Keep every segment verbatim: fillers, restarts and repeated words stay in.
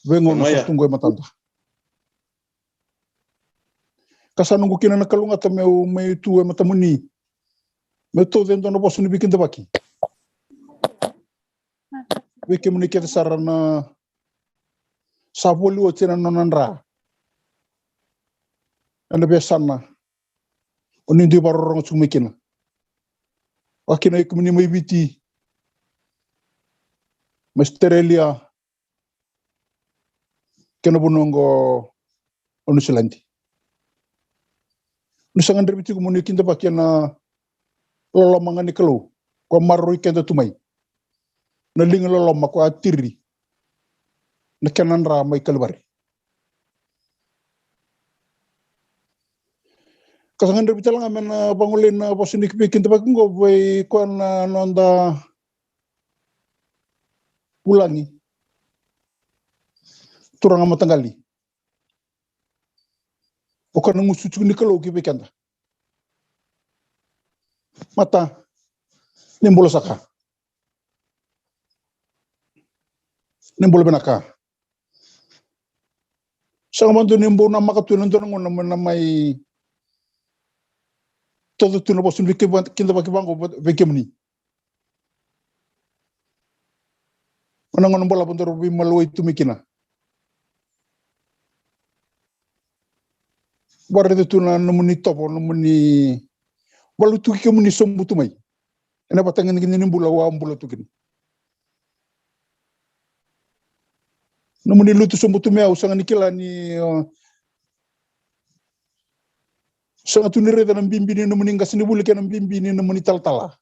veigauna sa tu qo e matada. Ka sa noqu kina na kalougata meu mai tu e matamuni, meu tauca e dua na vosa ni veikidavaki vei kemuni kece sara na sa voli oti ena nona dra ena veiyasana o ni dui vakarorogo tiko mai kina. Vaka kina o kemuni mai Viti, mai Australia, kei na vanua oqo o Niusiladi. Ni sa gadrevi tiko mo ni kidavaki ena loloma ga ni Kalou, ko a maroroi keda tu mai. Na liga loloma ko a tiri na kena dra mai Kalivari. Ka sa gadrevi tale ga me na vagolei na vosa ni veikidavaki oqo vei koya na noda vulagi, turaga mataqali. O koya na gusu tiko ni Kalou ki vei keda. Mata, ni bula saka. Ni bula vinaka. Sega mada ni bau namaka tu ena dua na gauna me na mai tauca tu na vosa ni veikidavaki vaqo vei kemuni. Ena gauna balavu daru veimaliwai tu mai kina. Vakaraica tu na nomuni tovo, nomuni valutuki kemuni sobu tu mai ena ivakatagedegede ni bula au a bula tu kina. Nomuni lutu sobu tu mai, au sega ni kila ni, o, sega tu ni raica na bibi ni nomuni qasenivuli kei na bibi ni nomuni talatala.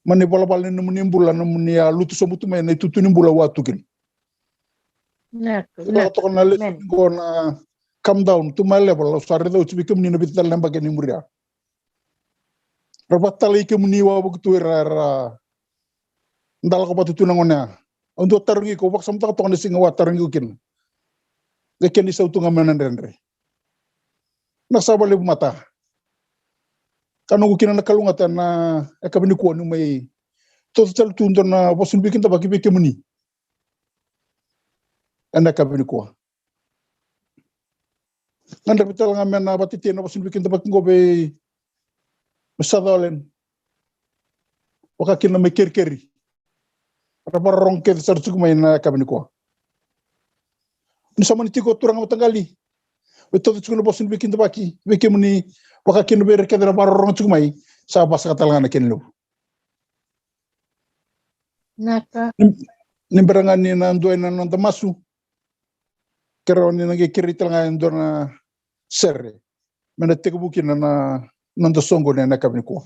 Mai na ivalavala ni nomuni bula, nomuni a lutu sobu tu mai na itutu ni bula au a tu kina. Vinaka, vinaka. Toka na lesoni qo na come down to my level, au sa raica oti vei kemuni na vica tale na yabaki ni muria. Ra vakatalai kemuni wavoki tu era, era dalako vata tu na gone ya. Au dua tarogi iko, au vakasamataka toka na siga au a tarogi iko kina. Qai kena isau tu ga mai na dredre. Na sa valevu mata. Ka noqu kina na kalougata na yakavi nikua niu mai tauca tale tu dua na vosa ni veikidavaki vei kemuni ena yakavi nikua. Gadrevi tale ga me na vakatetei na vosa ni veikidavaki oqo vei me sa colen. Vaka kina mai Kerikeri. Ra vakarorogo kece sara tiko mai na yakavi nikua. Ni sa mani tiko turaga mataqali, me tauca tiko na vosa ni veikidavaki vei kemuni, vaka kina vei ira kece ra vakarorogo tiko mai, sa vasaka tale ga na kena levu. Vinaka. Ni, ni bera ga ni na dua na noda masu, kerea ni na qai kerei tale ga e dua na sere me na tekivu kina na, na noda soqoni ena yakavi nikua.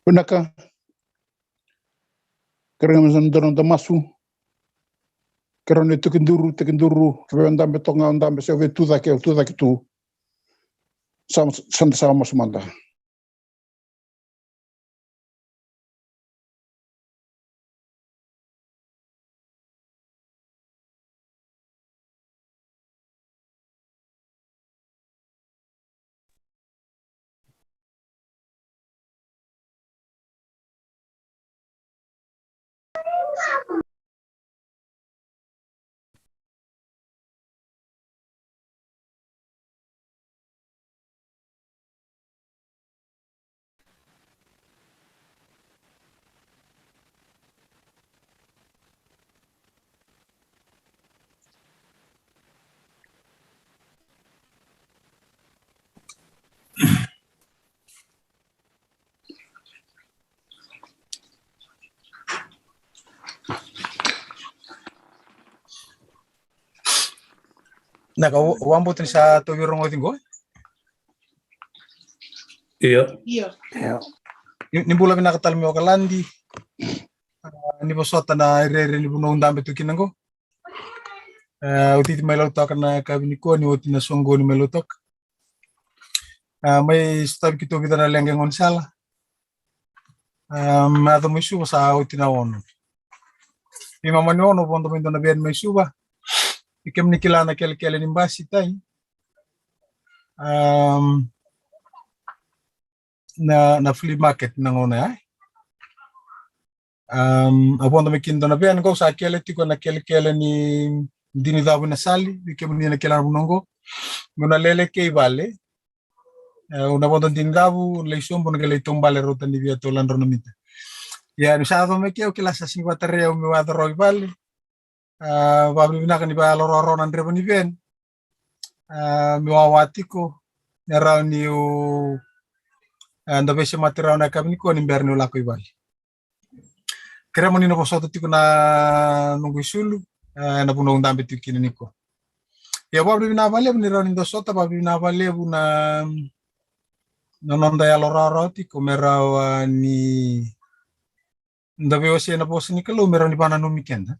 Vinaka. Kerea me sa dua na noda masu. Kerea ni tekiduru, tekiduru. Kerea dabe toka ga, dabe se vei tu cake, tu cake tu. Sa, sa, sa masu mada. Na ka wa-, wabauta ni sa tauvi rogoci qo. Io. Io. Io. Ni, ni bula vinaka tale mai Okaladi. Ah, ni vosota na irere ni vanua au dabe tu kina qo. Ah, au titi mai Lautoka na yakavi nikua, ni oti na soqoni mai Lautoka. Ah, mai sotavi keitou vica na leqa e gaunisala. Ah, me yaco mai Suva sa oti na ono. Ni mama ni ono, vodo mai dua na veni mai Suva. Ni kemuni kila na kelekele ni basi tai. Ah, na, na flea market na gauna ya. Um, a vodo mai kina dua na veni, qo sa kele tiko na kelekele ni Dinicavu Nasali, vei kemuni na kila na vanua qo. Meu na lele kei vale. E, au na vodo Dinicavu, lai sobu, na qai lai taubale rauta ni via tolu na drau na mita. Ia, ni sa yaco mai ke, au kila sa sigi vata rei au meu yaco rawa i vale. Ah, vavinavinaka ni vayalo rawarawa na dreva ni veni. Ah, meu wawa tiko, me rawa niu, ah, da veisemati rawa na yakavi nikua ni bera niu lako i vale. Kerea mo ni na vosota tiko na noqu isulu, ah, ena vanua au dabe tiko kina nikua. Ia vavinavinaka vakalevu ni rawa ni da sota, vavinavinaka vakalevu na, na noda yalo rawarawa tiko me rawa ni da veiwasei na vosa ni Kalou me rawa ni vananumi keda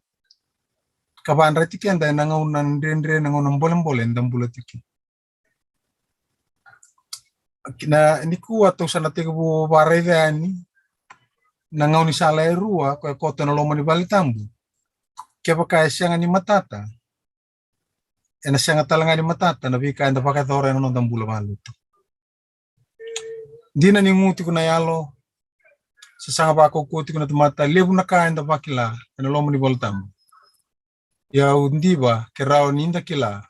ka vadrati keda ena gauna dredre, na gauna bolebole eda bula tiko kina. Kina nikua tou sa na tekivu varaica yani na gaunisala e rua, koya koto ena loma ni vale tabu. Kevaka e sega ni matata, ena sega tale ga ni matata na veika eda vakayacora ena noda bula vakalotu. Dina ni gu tiko na yalo, sasaga vakaukauwa tiko na tamata, levu na ka eda vakila ena loma ni Vola Tabu. Ia au diva ke rawa ni da kila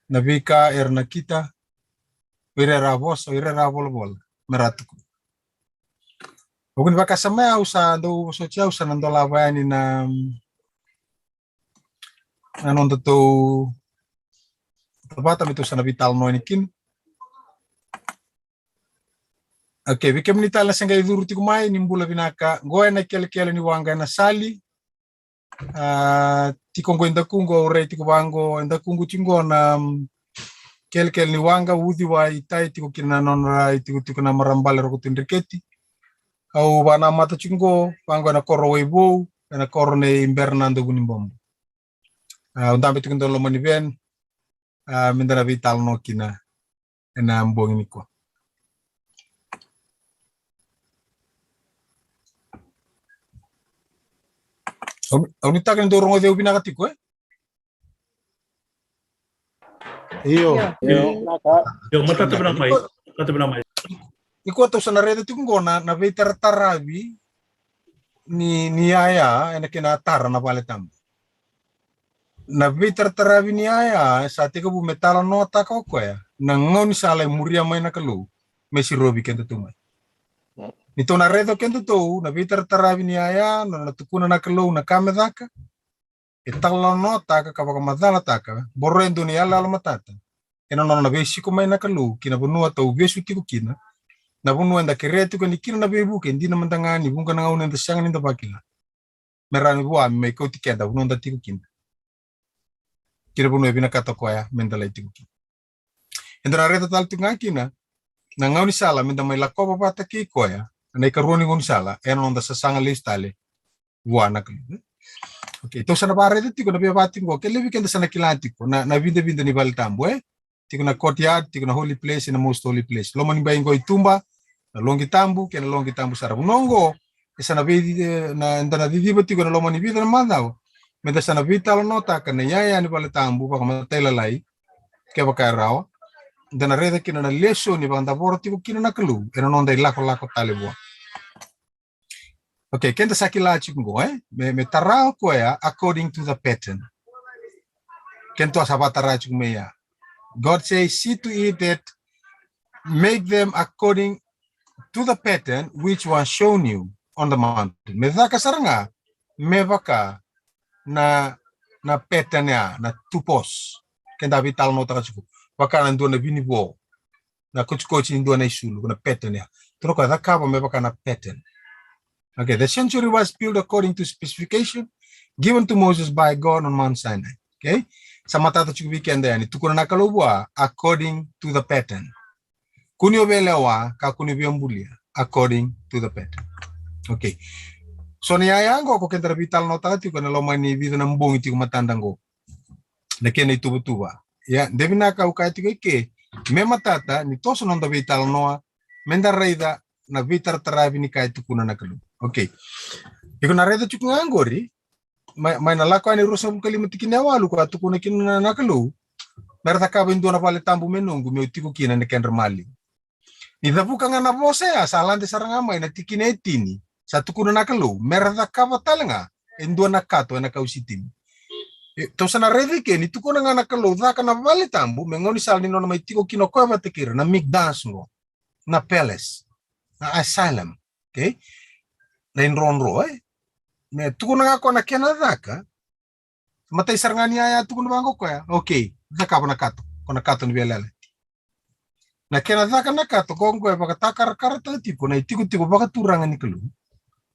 na veika era nakita, o ira era vosa, o ira era volavola, me ra tukuna. Au kua ni vakasama, au sa dau vosoti, au sa na dolava yani na na nodatou tavata me tou sa na veitalanoa yani kina. Okay, vei kemuni tale na se qai curu tiko mai, ni bula vinaka. Qo ena kelekele ni waqa e Nasali. A, tiko qo e dakuqu, au rai tiko vaqo e dakuqu tiko qo na, mm, kelekele ni waqa, uciwai, tai, tiko kina na nona rai, tiko, tiko na marama bale Roko Tui Dreketi. Au vanamata tiko qo, vaqo ena koro Waivou, ena koro nei Bernardo Vunibobo. A, au dabe tiko e dua na loma ni veni, a, me da na veitalanoa kina ena bogi nikua. Au, au nuitaka ni dou rogoci au vinaka tiko, e? Io. Io. Io, matata vinaka mai. Matata vinaka mai. Nikua tou sa na raica tiko qo na, na veitarataravi ni, ni yaya ena kena tara na vale tabu. Na veitarataravi ni yaya sa tekivu me talanoataka o koya na gaunisala e muria mai na Kalou me sirovi kedatou mai. Ni tou na raica o kedatou na veitarataravi ni yaya, na, na tukuna na Kalou na ka me caka, e talanoataka ka vakamacalataka, boro e dua na iyaloyalo matata ena nona na veisiko mai na Kalou ki na vanua tou vesu tiko kina, na vanua eda kerea tiko yani kina na veivuke. E dina mada ga ni vuqa na gauna eda sega ni da vakila, me rawa ni vua me mai kauti keda vanua da tiko kina ki na vanua e vinakata o koya me da lai tiko kina. Eda na raica tale tiko ga kina na gaunisala me da mai lakova vata kei koya na ikarua ni gaunisala ena noda sasaga lesu tale vua na Kalou. Okay, tou sa na vakaraica tiko na veivakatiko qo, ke levu vei keda sa na kila tiko na, na vidavida ni vale tabu, e? Tiko na courtyard, tiko na holy place, na most holy place. Loma ni bai qo i tuba, na loqi tabu, kei na loqi tabu sara. Vanua qo, e sa na vei, e, na, eda na ciciva tiko na loma ni vica na macawa. Meda sa na veitalanoataka na iyaya ni vale tabu vakamatailalai, kevaka e rawa. Da na raica kina na lesoni vakadavora tiko kina na Kalou ena noda ilakolako tale vua. Okay, keda sa kila tiko qo, e? Me, me tara o koya according to the pattern. Keda sa vakatara tiko mai ya. God says, "See to it that make them according to the pattern which was shown you on the mountain." Me caka sara ga me vaka na, na pattern ya, na two posts. Keda veitalanoataka tiko. Vaka na dua na vinivo, na kotsikotsi ni dua na isulu, na pattern ya. Tukuna o koya, cakava me vaka na pattern. Okay, the sanctuary was built according to specification given to Moses by God on Mount Sinai. Okay? Sa matata tiko vei keda yani, tukuna na Kalou vua according to the pattern. Kua ni o via lewa, ka kua ni o via bulia, according to the pattern. Okay. So na iyaya qo ko keda ra veitalanoataka tiko ena loma ni vica na bogi tiko matada qo. Na kena ituvatuva. Ia, de vinaka au kaya tiko i ke, me matata ni toso na noda veitalanoa, meda raica na veitarataravi ni ka e tukuna na Kalou. Okay. Iko na raica tiko ga qori, mai, mai na Lako Yani ruasagavulu ka lima tikina e walu, ko a tukuna kina na, na Kalou me ra cakava e dua na vale tabu me noqu, meu tiko kina ena kedra maliwa. Ni cavuka ga na vosa ya, sa lade sara ga mai na tikina e tini, sa tukuna na Kalou me ra cakava tale ga e dua na kato ena kau Sitimi. E, tou sa na raica i ke ni tukuna ga na Kalou caka na vale tabu me gaunisala ni nona mai tiko kina o koya vata kei ira, na mikdash qo, na palace, na asylum. Okay? Na idrodro, e? Me tukuna ga o koya na kena caka, matai sara ga ni iyaya, tukuna vaqo o koya, okay, cakava na kato, ko na kato ni veiyalayalati. Na kena caka na kato qo, qo e vakatakarakarataka tiko na itikotiko vakaturaga ni Kalou,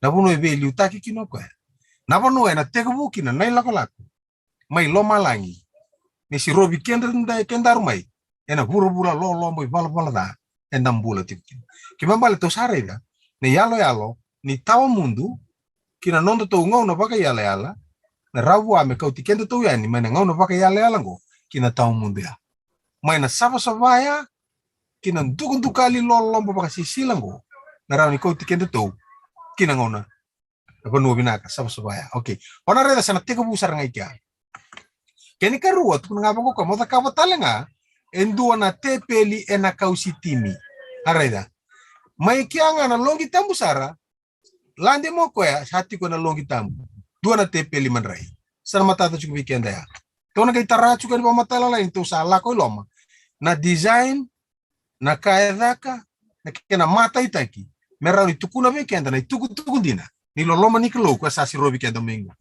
na vanua e veiliutaki kina o koya, na vanua ena tekivu kina na ilakolako mai lomalagi, me sirovi keda, kedaru mai ena vuravura lolobo ivalavala ca eda bula tiko kina. Kena ibalebale tou sa raica na iyaloyalo ni tawa mudu ki na nodatou gauna vakaiyalayala, na rawa vua me kauti kedatou yani mai na gauna vakaiyalayala oqo ki na tawa mudu ya, mai na savasava ya ki na dukadukali lolobo vakasisila oqo, na rawa ni kauti kedatou ki na gauna, na vanua vinaka savasava ya. Okay. O na raica sa na tekivu sara ga i kea. Kena ikarua, tukuna ga vaqo o koya, mo cakava tale ga e dua na tepeli ena kau Sitimi. A raica. Mai kea ga na loqi tabu sara, lade mai o koya, sa tiko ena loqi tabu dua na tepeli madrai. Sa na matata tiko vei keda ya. Tou na qai tara tiko yani vakamatailalai ni tou sa lako i loma. Na design, na ka e caka, na kena mataitaki, me rawa ni tukuna vei keda na itukutuku dina ni loloma ni Kalou, koya sa sirovi keda mai qo.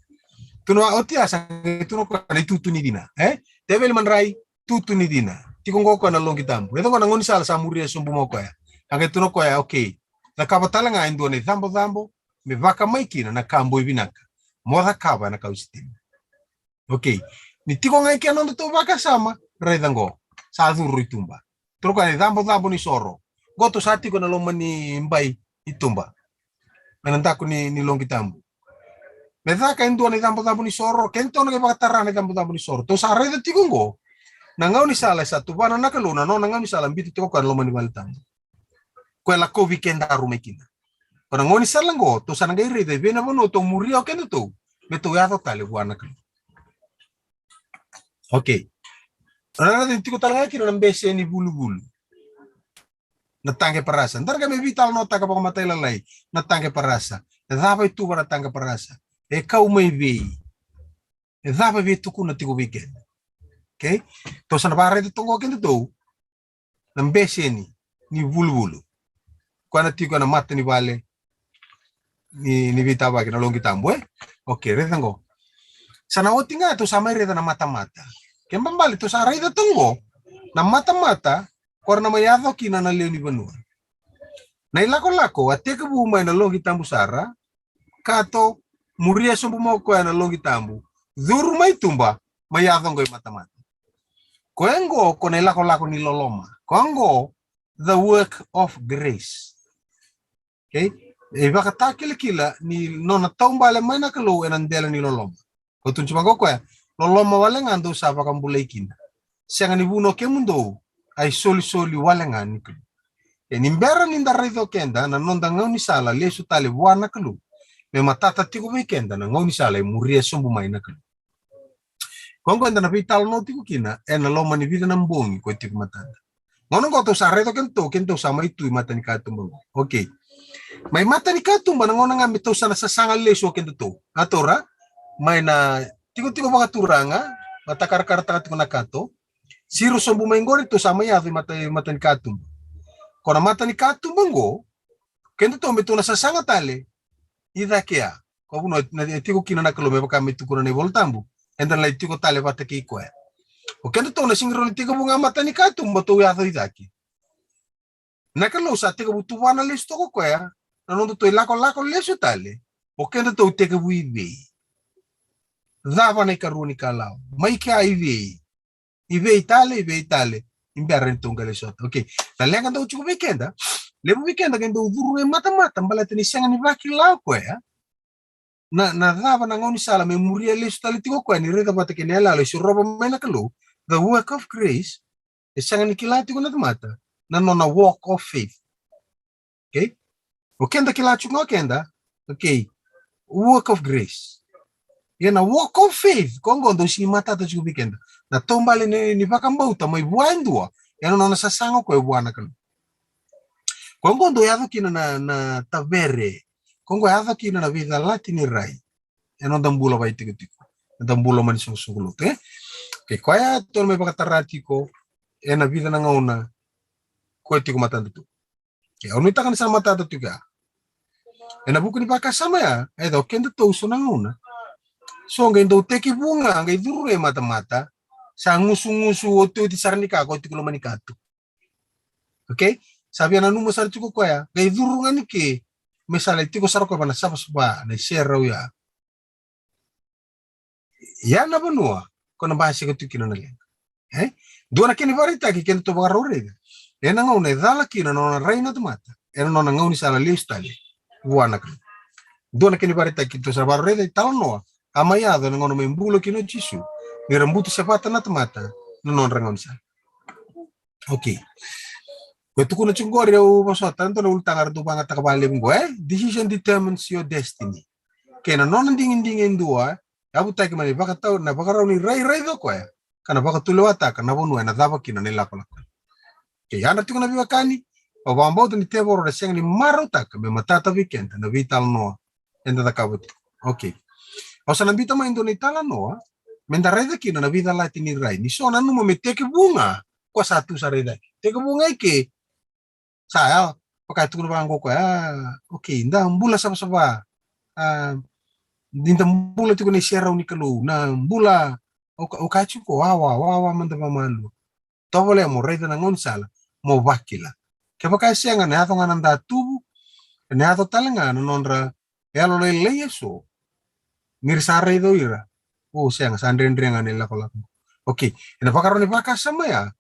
Tukuna oti ya, sa qai tukuna o koya na itutu ni dina, e? Tepeli madrai, tutu ni dina. Tiko qo o koya na loqi tabu. Raica qo na gaunisala sa muria sobu mai o koya. Sa qai tukuna o koya, okay, cakava tale ga e dua na icabocabo me vaka mai kina na ka boi vinaka, mo cakava ena kau Sitimi. Okay. Ni tiko ga i kea na nodatou vakasama, raica qo, sa curu i tuba. Tukuna o koya na icabocabo ni soro. Qo tou sa tiko ena loma ni bai i tuba, mai na daku ni, ni loqi tabu. Me caka e dua na icabocabo ni soro, kedatou na qai vakatara na icabocabo ni soro. Tou sa raica tiko qo na gaunisala e sa tuvana na Kalou, na nona gaunisala biuta tiko o koya ena loma ni vale tabu. Koya e lakovi kedaru mai kina. Ko na gaunisala qo tou sa na qai raica i vei na vanua tou muria o kedatou me tou yaco tale vua na Kalou. Okay. Na, na, na tiko tale ga kina na bese ni vuluvulu, na taqe parasa. Da na qai mai veitalanoataka vakamatailalai na taqe parasa. E cava e tuva na taqe parasa? E kau mai vei? E cava e veitukuna tiko vei keda? Okay? Tou sa na vakaraica toka qo kedatou na bese ni, ni vuluvulu. Koya na tiko ena mata ni vale ni, ni veitavaki, na loqi tabu, e? Okay, raica qo. Sa na oti ga tou sa mai raica na matamata. Kena ibalebale tou sa raica toka qo na matamata, ko ra na mai yaco kina na lewe ni vanua. Na ilakolako a tekivu mai na loqi tabu sara, kato, muria sobu mai o koya na loqi tabu, curu mai tuba, mai yaco qo i matamata. Koya qo ko na ilakolako ni loloma. Koya qo the work of grace. Okay? E vakatakilakila ni nona taubale mai na Kalou ena dela ni loloma. Ko tukuna vaqo o koya, loloma wale ga dou sa vakabulai kina. Sega ni vuna o kemudou, a isolisoli wale ga ni Kalou. E ni bera ni da raica o keda na noda gaunisala lesu tale vua na Kalou, me matata tiko vei keda na gaunisala e muria sobu mai na Kalou. Ko oqo eda na veitalanoa tiko kina ena loma ni vica na bogi ko e tiko matada. Gauna oqo tou sa raica o kedatou, kedatou sa mai tu i matanikatuba oqo. Okay. Mai matanikatuba na gauna ga me tou sa na sasaga lesu o kedatou. A taura mai na tikotiko vakaturaga, matakarakara tiko na kato. Siro sobu mai qori tou sa mai yaco i mata, matanikatuba. Ko na matanikatuba oqo, kedatou me tou na sasaga tale i cake ya. Ko vuna e tiko kina na Kalou me vaka me tukuna na iVolatabu, eda na lai tiko tale vata kei koya. O kedatou na sega ni rawa ni tekivu ga matanikatuba tou yaco i cake. Na Kalou sa tekivu tuvana lesu toka o koya na nodatou ilakolako lesu tale. O kedatou tekivu i vei? Cava na ikarua ni kalawa? Mai kea i vei? I vei tale, i vei tale? I bera ni tou qai lai sota. Okay. Na leqa dau tiko vei keda, levu vei keda qai dau curu e matamata baleta ni sega ni vakila o koya na, na cava na gaunisala me muria lesu tale tiko o koya ni raica vata kei na iyaloyalo e sorova mai na Kalou. The work of grace. E sega ni kila tiko na tamata na nona work of faith. Okay? O keda kila tiko ga o keda. Okay. Work of grace. Ia na work of faith, ko oqo dau sega ni matata tiko vei keda. Na taubale ni, ni vakabauta mai vua e dua, ena nona sasaga o koya vua na Kalou. Ko oqo dau yaco kina na, na tavere. Ko oqo yaco kina na veicalati ni rai ena noda bula vakaitikotiko, eda bula mai na soqosoqo lotu, e? Okay, koya tou na mai vakatara tiko ena vica na gauna ko e tiko matada tu. Okay, au nuitaka ni sa na matata tiko ya. Ena vuku ni vakasama ya, e, o kedatou so na gauna, so qai dau tekivu ga qai curu e matamata, sa gusugusu otioti sara ni ka ko tiko loma ni kato. Okay? Sa via nanuma sara tiko o koya, qai curu ga ni ke, me sa lai tiko sara o koya va na savasava na iserau ya. Ia na vanua ko na basika tu kina na leqa. E? Dua na kena ivakaraitaki kedatou vakarau raica. Ena gauna e cala kina na nona rai na tamata, ena nona gaunisala lesu tale vua na Kalou. Dua na kena ivakaraitaki kedatou sa vakarau raica, italanoa a mai yaco ena gauna mai bula kina o Jisu, ni ra butu sevata na tamata na nodra gaunisala. Okay. Ko e tukuna tiko qori, au vosota, dua na ulutaga ratou vagataka vakalevu qo, e? Decision determines your destiny. Kei na nona digidigi e dua, yavutaki mai na ivakatau, na vakarau ni rairai o koya, ka na vakatulewataka na vanua ena cava kina na ilakolako. Kei yadra tiko na veiwekani, au vakabauta ni tevoro na sega ni marautaka me matata vei keda na veitalanoa eda cakava tiko. Okay. Au sa na biuta mai e dua na italanoa me da raica kina na veicalati ni rai. Ni so nanuma me tekivu ga ko sa tu sara i cake. Tekivu ga i ke, sa ya, vaka e tukuna vaqo o koya, a, okay, da bula savasava. A, ni da bula tiko na iserau ni Kalou, na bula, o ka, o ka tiko wawa, wawa mada vakamalua. Tovolea mo raica na gaunisala, mo vakila. Kevaka e sega, na yaco ga na datuvu, na yaco tale ga na nodra yalolailai eso. Ni ra sa raica o ira, o sega, sa dredre ga na ilakolako. Okay, ena vakarau ni vakasama ya,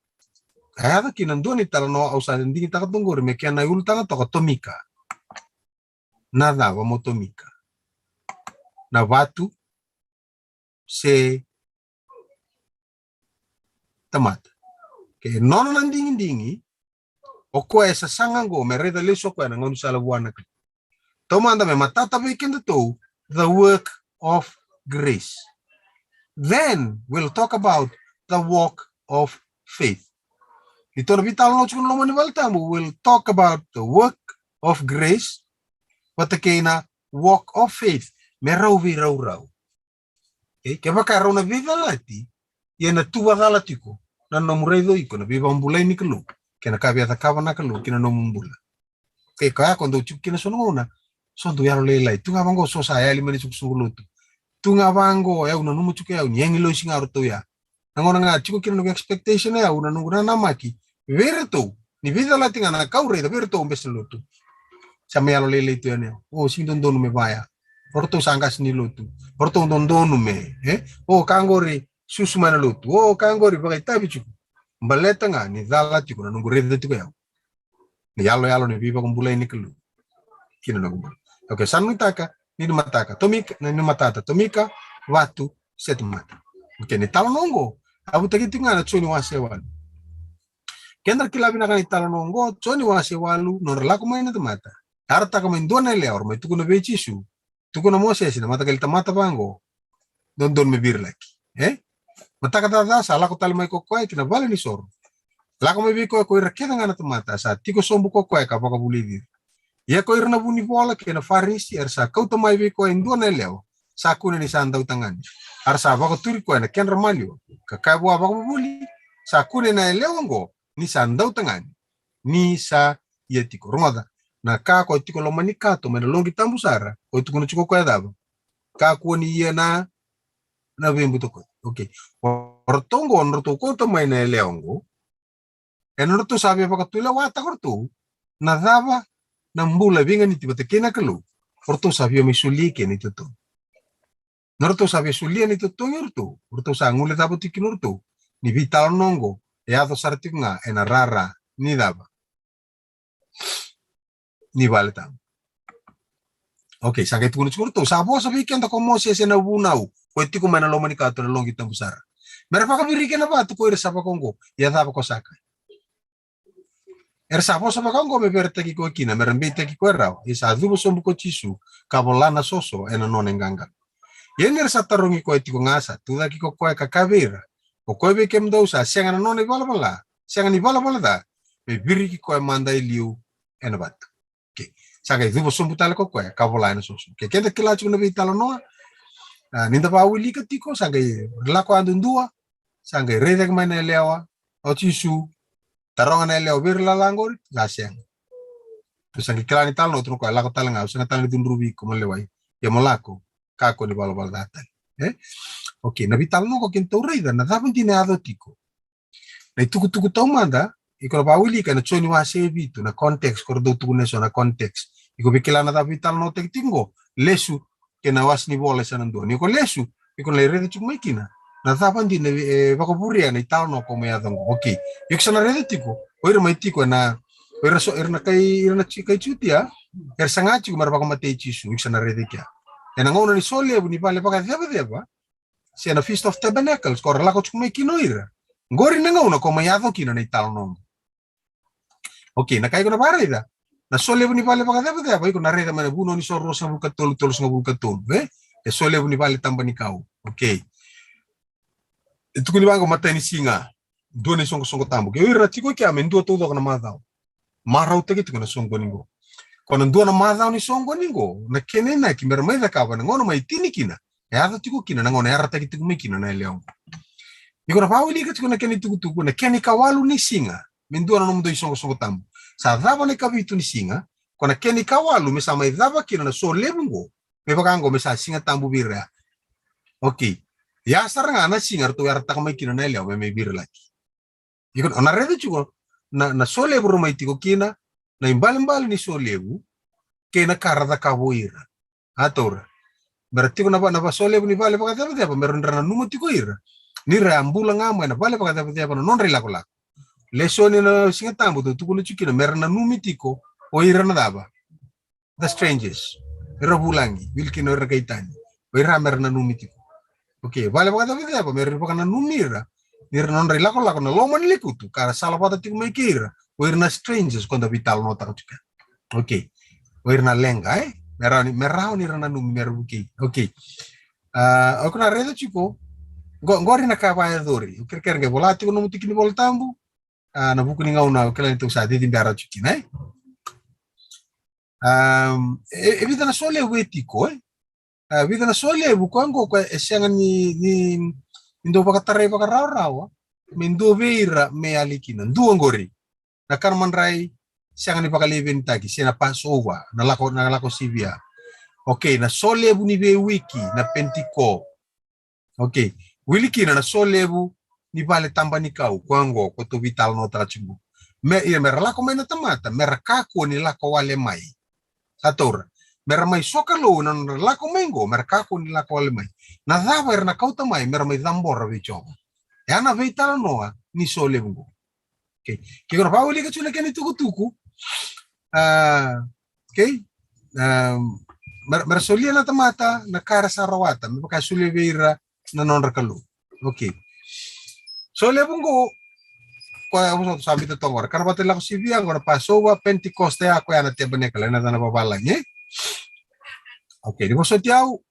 a yaco kina dua na italanoa au sa digitaka tu qori me kena iulutaga toka, tomika. Na cava mo tomika? Na vatu se tamata? Ke nona na digidigi, o koya e sasaga qo me raica lesu o koya na gaunisala vua na Kalou. Taumada me matata vei kedatou the work of grace. Then we'll talk about the walk of faith. Ni tou na veitalanoa tiko na loma ni valetabu, we'll talk about the work of grace vata kei na walk of faith, me rau veiraurau. Okay? Kevaka e rau na veicalati, ia na tu vakacala tiko na nomu raica o iko na veivakabulai ni Kalou kei na ka via cakava na Kalou ki na nomu bula. Okay, koya ko dau tiko kina so na gauna, so dau yalolailai. Tu ga vaqo so sa yali mai na soqosoqo lotu. Tu ga vaqo, e, au nanuma tiko e au ni agilosi ga o ratou ya. Na gauna ga tiko kina noqu expectation, e, au na noqu nanamaki vei iratou, ni veicalati ga na ka au raica vei iratou bese lotu. Sa mai yalolailai tu yani, o, sega ni dodonu me vaya. O ratou sa qase ni lotu. O ratou dodonu me, e, o ka qori susu mai na lotu. O ka qori vakaitavi tiko. Baleta ga ni cala tiko na noqu raica tiko e au na yaloyalo ni veivakabulai ni Kalou. ki na noqu bula. Okay, sa nuitaka ni ni mataka, tomika, ni ni matata, tomika, vatu, se tamata. Okay, na italanoa oqo, a vutaki tiko ga na Joni wase walu. Keda ra kila vinaka na italanoa oqo, Joni wase walu, nodra lako mai na tamata. Arataka mai dua na yalewa, ra mai tukuna vei Jisu. Tukuna Mosese na mataqali tamata vaqo. Dodonu me virilaki. E? Mataka caca sa lako tale mai ko koya ki na vale ni soro. Lako mai vei koya ko ira kece ga na tamata, sa tiko sobu ko koya ka vakavulici ira. Ia ko ira na vunivola kei na Farisi era sa kauta mai vei koya e dua na yalewa, sa kune ni sa dautagane. A ra sa vakaturi koya na kedra maliwa, ka kaya vua, vakavuvuli, sa kune na yalewa oqo ni sa dautagane, ni sa ia tiko. Rogoca, na ka ko tiko loma ni kato mai na loqi tabu sara, ko tukuna tiko koya cava? Kakua ni ia na, na veibutakoci. Okay. O ratou oqo, na ratou kauta mai na yalewa oqo, e na ratou sa via vakatulewataka ratou na cava? Na bula veiganiti vata kei na Kalou. O ratou sa via mai solia kina i totogi. Na ratou sa via solia na i totogi o ratou, o ratou sa guilecava tiko kina o ratou ni veitalanoa oqo e yaco sara tiko ga e na rara ni cava? Ni vale tabu. Okay, sa qai tukuna tiko o ratou, sa vosa vei keda ko Mosese na vunau, ko e tiko mai na loma ni kato na loqi tabu sara. Me ra vakaviriki e na vatu ko ira sa vakaoqo, ia cava ko sa kaya? Era sa vosa vakaoqo me veretaki koya kina, me ra beitaki koya rawa. Ia sa cuva sobu ko Jisu, ka vola na soso e na nona i qaqalo. Ia ni ra sa tarogi koya tiko ga, sa tucake ko koya ka kaya vei ira, o koya vei kemudou sa sega na nona i valavala, sega ni valavala ca, me viriki koya mada e liu e na vatu. Okay. Sa qai cuva sobu tale ko koya ka vola e na soso. Okay, keda kila tiko na veitalanoa. A, ni da vakawilika tiko, sa qai lako yadudua, sa qai rai cake mai na yalewa o Jisu, taroga na yalewa vei ira lala qori, sa sega. Tou sa qai kila ni talanoa tu na koya, lako tale ga, au sega tale ni cudruvi iko mo lewai, ia mo lako, kakua ni valavala ca tale. E? Okay, na veitalanoa ko kina tou raica, na cava dina e yaco tiko? Na i tukutuku taumada, iko na vakawilika na Joni wase e vitu, na context, ko ra dau tukuna e so na context. Iko via kila na cava veitalanoataki tiko qo, lesu, kei na wase ni vola e sa na dua. Ni ko lesu, iko na lai raica tiko mai kina na cava dina e vakavuria na i talanoa ko mai yaco qo. Okay. Iko sa na raica tiko, o ira mai tiko e na, o ira so, ira na kai, ira na Ji-, kai Jutia, era saga tiko me ra vakamatei Jisu, iko sa na raica i kea. E na gauna ni solevu ni vale vakacevaceva, se na Feast of Tabernacles, ko ra lako tiko mai kina o ira. Qori na gauna ko mai yaco kina na i talanoa qo. Okay, na ka iko na vakaraica, na solevu ni vale vakacevaceva, iko na raica mai na Vunau ni Soro ruasagavulu ka tolu, tolusagavulu ka tolu, e? E solevu ni vale taba ni kau. Okay. E tukuni vaqo, matai ni siga, dua na i soqosoqo tabu. Ke o ira na tiko i kea me dua taucoko na macawa. Marautaki tiko na soqoni qo. Ko na dua na macawa ni soqoni qo, na kena inaki me ra mai cakava na gauna mai tini kina, e yaco tiko kina na gauna e yarataki tiko mai kina na yalewa qo. Iko na vakawilika tiko na kena i tukutuku, na kena i kawalu ni siga me dua na nomudou i soqosoqo tabu. Sa cava na i kavitu ni siga, ko na kena i kawalu me sa mai cava kina na solevu qo, me vaka qo me sa Siga Tabu vei ira ya. Okay. Ya sara ga na siga ratou yarataka mai kina na yalewa me mai virilaki. Iko na raica tiko na, na solevu ra mai tiko kina, na ibalebale ni solevu, kei na ka ra cakava o ira. A taura. Me ra tiko na va, na va solevu ni vale vakacevaceva, me ra nanuma tiko ira ni ra a bula ga mai na vale vakacevaceva na nodra i lakolako. Lesoni na Siga Tabu tou tukuna tiko kina me ra nanumi tiko o ira na cava? The strangers. Ira vulagi, wili kina o ira na kai tani. O ira me ra nanumi tiko. Okay, vale vakacevaceva me ra vakananumi ira ni ra nodra i lakolako na loma ni lekutu ka ra salavata tiko mai kei ira. O ira na strangers ko da veitalanoataka tiko. Okay. O ira na leqa, e? Me rawa ni, me rawa ni ra nanumi, me ra vukei. Okay. A, o iko na raica tiko qo, qori na ka vakayacori. O kerekere qai vola tiko nomu tiki ni Vola Tabu. A, na vuku ni gauna, o kila ni tou sa cici bera tiko kina, e? A, e, e vica na solevu e tiko, e? A, vica na solevu koya qo, koya e sega ni, ni, ni dau vakatarai vakarawarawa me dua vei ira me yali kina. Dua qori. Na kana madrai sega ni vakaleveni taki, se na Passover, na lako, na lako sivia. Okay, na solevu ni veiwiki, na Penitiko. Okay, wili kina na solevu ni vale taba ni kau, koya qo ko tou veitalanoataka tiko. Me, ia me ra lako mai na tamata, me ra kakua ni lako wale mai. Sa taura. Me ra mai sokalou na nodra lako mai qo, me ra kakua ni lako wale mai. Na cava era na kauta mai me ra mai cabora vei Jiova? E a na veitalanoa ni solevu qo. Okay. Ke ko na vakawilika tiko na kena i tukutuku. A, okay. Um, mera, mera solia na tamata na ka era sa rawata me vaka e solia vei ira na nodra Kalou. Okay. So levu qo, koya au sa, sa biuta toka qo, na ka na vata ni Lako Sivia qo na Passover, Pentecost ya, koya na Tabernacle ena yacana vavalagi, e? Okay, ni vosoti au,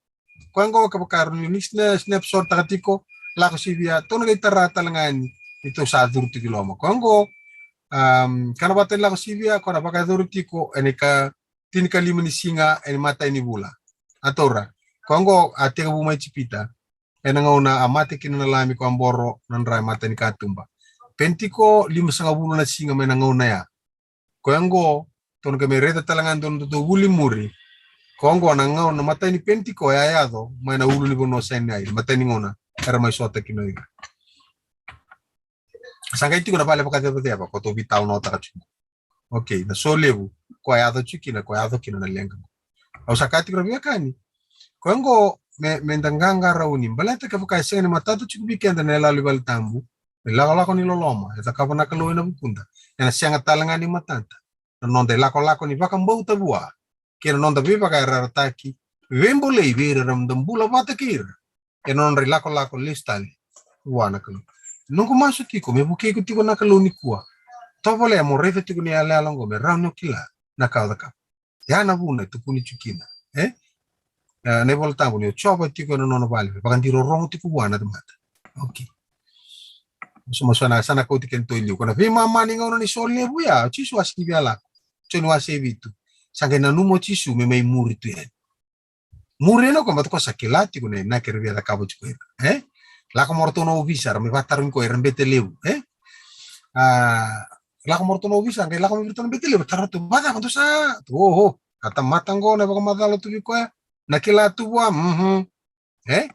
koya qo kevaka e rawa ni listener, snapshot taka tiko, Lako Sivia, tou na qai tara tale ga ni, ni tou sa curu tiko i loma. Koya qo, um, ka na vata ni Lako Sivia, koya na vakayacori tiko ena ika tinikalima ni siga ena imatai ni vula. A taura, koya qo a tekivu mai Ijipita, ena gauna a mate kina na Lami ka boro na dra e mata ni katuba. Penitiko limasagavulu na siga mai na gauna ya. Koya qo, tou na qai mai raica tale ga e dua na nodatou vuli muri. Koya qo na gauna, na imatai ni Penitiko e a yaco mai na ulunivanua o Sainai, imatai ni gauna era mai sota kina o ira. Sa qai tiko na vale vakacevaceva, koya tou veitalanoataka tiko. Okay, na so levu, koya e yaco tiko kina, koya e yaco kina na leqa qo. Au sa kaya tiko, ra veiwekani, koya qo me, meda qaqarauni, baleta kevaka e sega ni matata tiko vei keda na iyaloyalo ni valetabu, na ilakolako ni loloma e cakava na Kalou ena vukuda, ena sega tale ga ni matata na noda ilakolako ni vakabauta vua kei na noda veivakayarayarataki, veibolei vei ira era da bula vata kei ira ena nodra ilakolako lesu tale vua na Kalou. Noqu masu tiko me vukei iko tiko na Kalou nikua. Tovolea mo raica tiko na iyaloyalo oqo me rawa ni o kila na ka o cakava. Ya na vuna e tukuni tiko kina, e? E, na iVolatabu ni o Jiova tiko ena nona vale, vakadirorogo tiko vua na tamata. Okay. Masu, masu, sa na, sa na kauti kedatou i liu. Ko na veimama ni gauna ni so levu ya, o Jisu a sega ni via lako. Joni wase vitu. Sa qai nanuma o Jisu me mai muri tu yani. Muri ena koya, baleta koya sa kila tiko na inaki era via cakava tiko ira, e? Lako mai o ratou na ovisa, ra mai vakatarogi koya, ira bete levu, e? A, lako mai o ratou na ovisa, qai lako mai vei iratou na bete levu, taro ratou, vacava dou sa, oho, a tamata qo na vakamacala tu vei koya, na kila tu vua, mhm. E?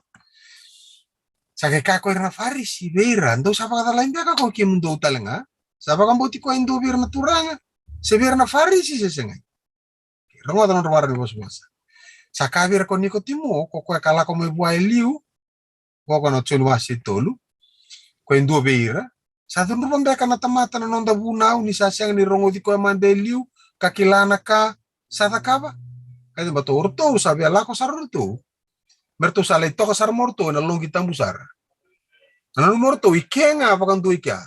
Sa qai kaya ko ira na Farisi vei ira, dou sa vakacalai beka ko kemudou tale ga, sa vakabauti koya e dua vei ira na turaga, se vei ira na Farisi se segai. Rogoca na nodra vakarau ni vosavosa. Sa kaya vei ira ko Nikotimo, ko koya ka lako mai vua e liu, ko koya na Joni wase tolu, ko e dua vei ira. Sa cudruva beka na tamata na noda vunau ni sa sega ni rogoci koya mada e liu, ka kila na ka sa cakava? Ka baleta o ratou sa via lako sara o ratou, me ratou sa lai toka sara mai o ratou ena loqi tabu sara. Na nanuma o ratou i ke ga vakadua i kea.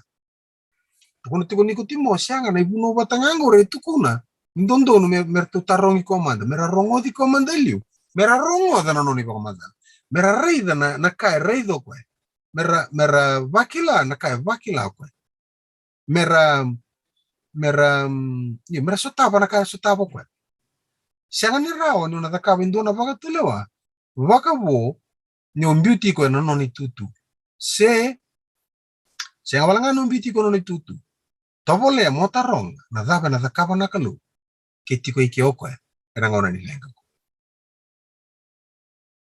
Tukuna tiko o Nikotimo, sega, na ivunau vata ga qori e tukuna ni dodonu me, me ratou tarogi koya mada, me ra rogoci koya mada e liu, me ra rogoca na nona ivakamacala, me ra raica na, na ka e raica o koya, me ra, me ra vakila na ka e vakila o koya, me ra, me ra, mm, io, me ra sotava na ka e sotava o koya. Sega ni rawa ni o na cakava e dua na vakatulewa vakavo ni o biuti iko ena nona itutu. Se, sega wale ga ni o biuti iko ena nona itutu. Tovolea mo taroga na cava ena cakava na Kalou ke tiko i ke o koya ena gauna ni leqa.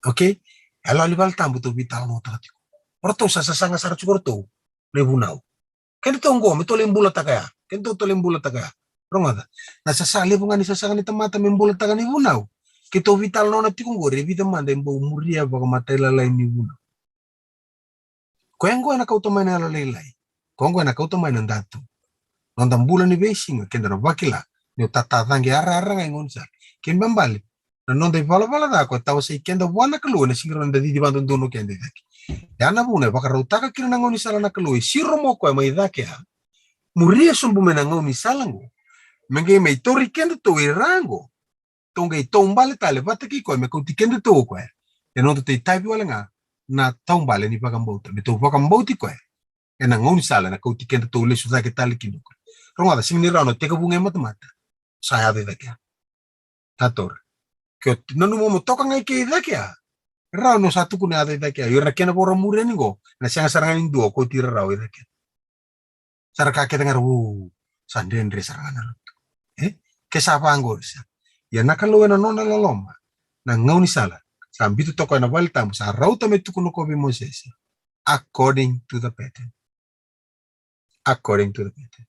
Okay? E yaloyalo ni valetabu tou veitalanoataka tiko. O ratou sa sasaga sara tiko o ratou na ivunau. Kedatou qo, me tou lai bulataka ya. Kedatou tou lai bulataka ya. Rogoca. Na sasa, levu ga ni sasaga ni tamata me bulataka na ivunau. Keitou veitalanoa tiko qori, e vica mada e bau muria vakamatailalai ni vunau. Koya qo ena kauta mai na yalolailai. Koya qo ena kauta mai na datu. Noda bula ni veisiga, keda na vakila ni o tata caqe arara ga e gaunisala. Kena ibalebale, na noda ivalavala ca ko e tawasei keda vua na Kalou ena sega ni rawa ni da cici vakadodonu o keda i cake. Ya na vuna e vakarautaka kina na gaunisala na Kalou, e siro mai o koya mai cake ya. Muria sobu mai na gaunisala qo, me qai mai tauri kedatou i ra qo. Tou qai taubale tale vata kei koya me kauti kedatou o koya ena nodatou itavi wale ga na taubale ni vakabauta, me tou vakabauti koya ena gaunisala ena kauti kedatou lesu cake tale kina o koya. Rogoca, sega ni rawa ni o tekivu ga e matamata, sa yaco i cake ya. Tatora. Ke o nanuma mo toka ga i ke i cake ya, rawa ni o sa tukuna yaco i cake ya. Io, na kena vo ra muri yani qo, na sega sara ga ni dua o kauti ira rawa i cake ya. Sa ra ka kece ga ra, u, sa dredre sara ga na lotu. E? Ke sa vaqori sa. Ia na Kalou ena nona loloma, na gaunisala sa biuta toka ena valetabu, sa rauta me tukuna ko vei Mosese. According to the pattern. According to the pattern.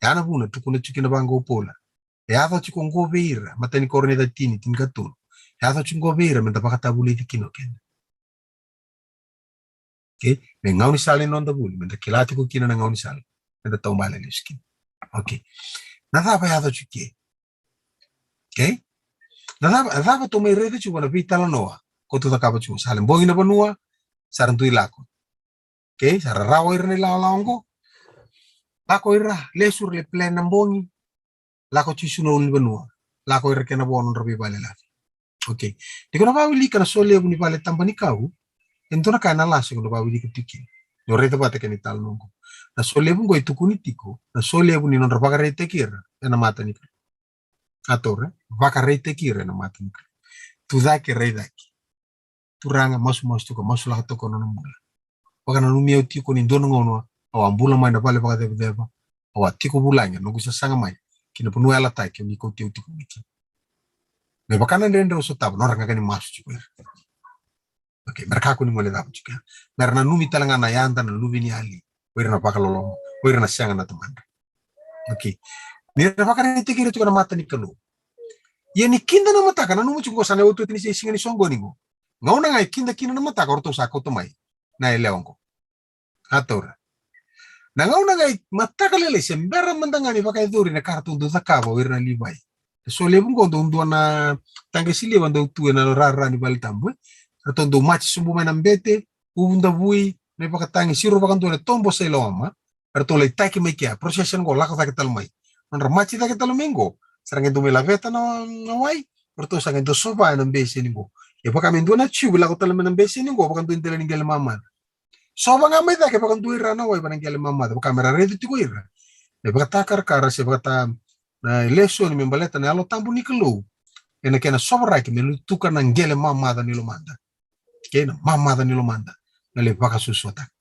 Ya na vuna tukuna tiko kina vaqo o Paula. E yaco tiko qo vei ira, matai ni Korinica tini, tinikatolu. E yaco tiko qo vei ira meda vakatavulici kina o keda. Okay? Me gaunisala ni noda vuli, meda kila tiko kina na gaunisala meda taubale lesu kina. Okay. Na cava e yaco tiko ke? Okay? Na cava, na cava tou mai raica tiko na veitalanoa ko tou cakava tiko? Sa le bogi na vanua, sa ra dui lako. Okay, sa ra rawa ira na ilawalawa oqo. Lako ira, lesu ira, le plan na bogi. Lako tiko na ulunivanua. Lako ira kei na vo nodra veivale lalafi. Okay. Ni ko na vawilika na solevu ni vale taba ni kau, e dua na ka ena lasa ko na vawilika tiko kina. Ni o raica vata kei na italanoa oqo. Na solevu oqo e tukuni tiko na solevu ni nodra vakaraitaki ira ena mata ni Kalou. A taura, vakaraitaki ira ena mata ni Kalou. Tu cake, rai cake. Turaga, masumasu tiko, masulaka toka na nona bula. Vakananumi au tiko ni dua na gauna au a bula mai na vale vakacevaceva, au a tiko vulagi, noqu sasaga mai ki na vanua yalataki o ni kauti au tiko mai kina. Me vaka na dredre au sotava, nodra qaqa ni masu tiko era. Okay, mera kakua ni gole cava tiko ya. Mera nanumi tale ga na yada na luve ni yali, o ira na vakaloloma, o ira na sega na tamadra. Okay. Ni ra vakaraitaki ira tiko na mata ni Kalou. Ia ni kida na mataka, nanuma tiko qo sa na iotioti ni siga ni soqoni qo. Gauna ga e kida kina na mataka, o ratou sa kauta mai na yalewa qo. A taura. Na gauna ga e mataka lailai, se bera mada ga ni vakayacori na ka ratou dau cakava o ira na Livai. Na solevu qo dau dua na taqe siliva dau tu ena rara ni vale tabu, e. Ratou dau maji sobu mai na bete, uvu davui, na ivakatagi, siro vakadua na tobo se lawama, eratou lai taki mai kea, procession qo lako cake tale mai. Nodra maji cake tale mai qo, sa ra qai dau mai laveta na, na wai, eratou sa qai dau sova ena beseni qo. E vaka me dua na tube lako tale mai na beseni qo, vakadua e dela ni qele mamaca. Sova ga mai cake vakadua ira na wai va na qele mamaca, vaka me ra raica tiko ira. Me vakatakarakara se vakata na lesoni me baleta na Yalo Tabu ni Kalou. Ena kena sovaraki me lutuka na qele mamaca ni lomada. Kei na mamaca ni lomada. Na lai vakasuasuataka.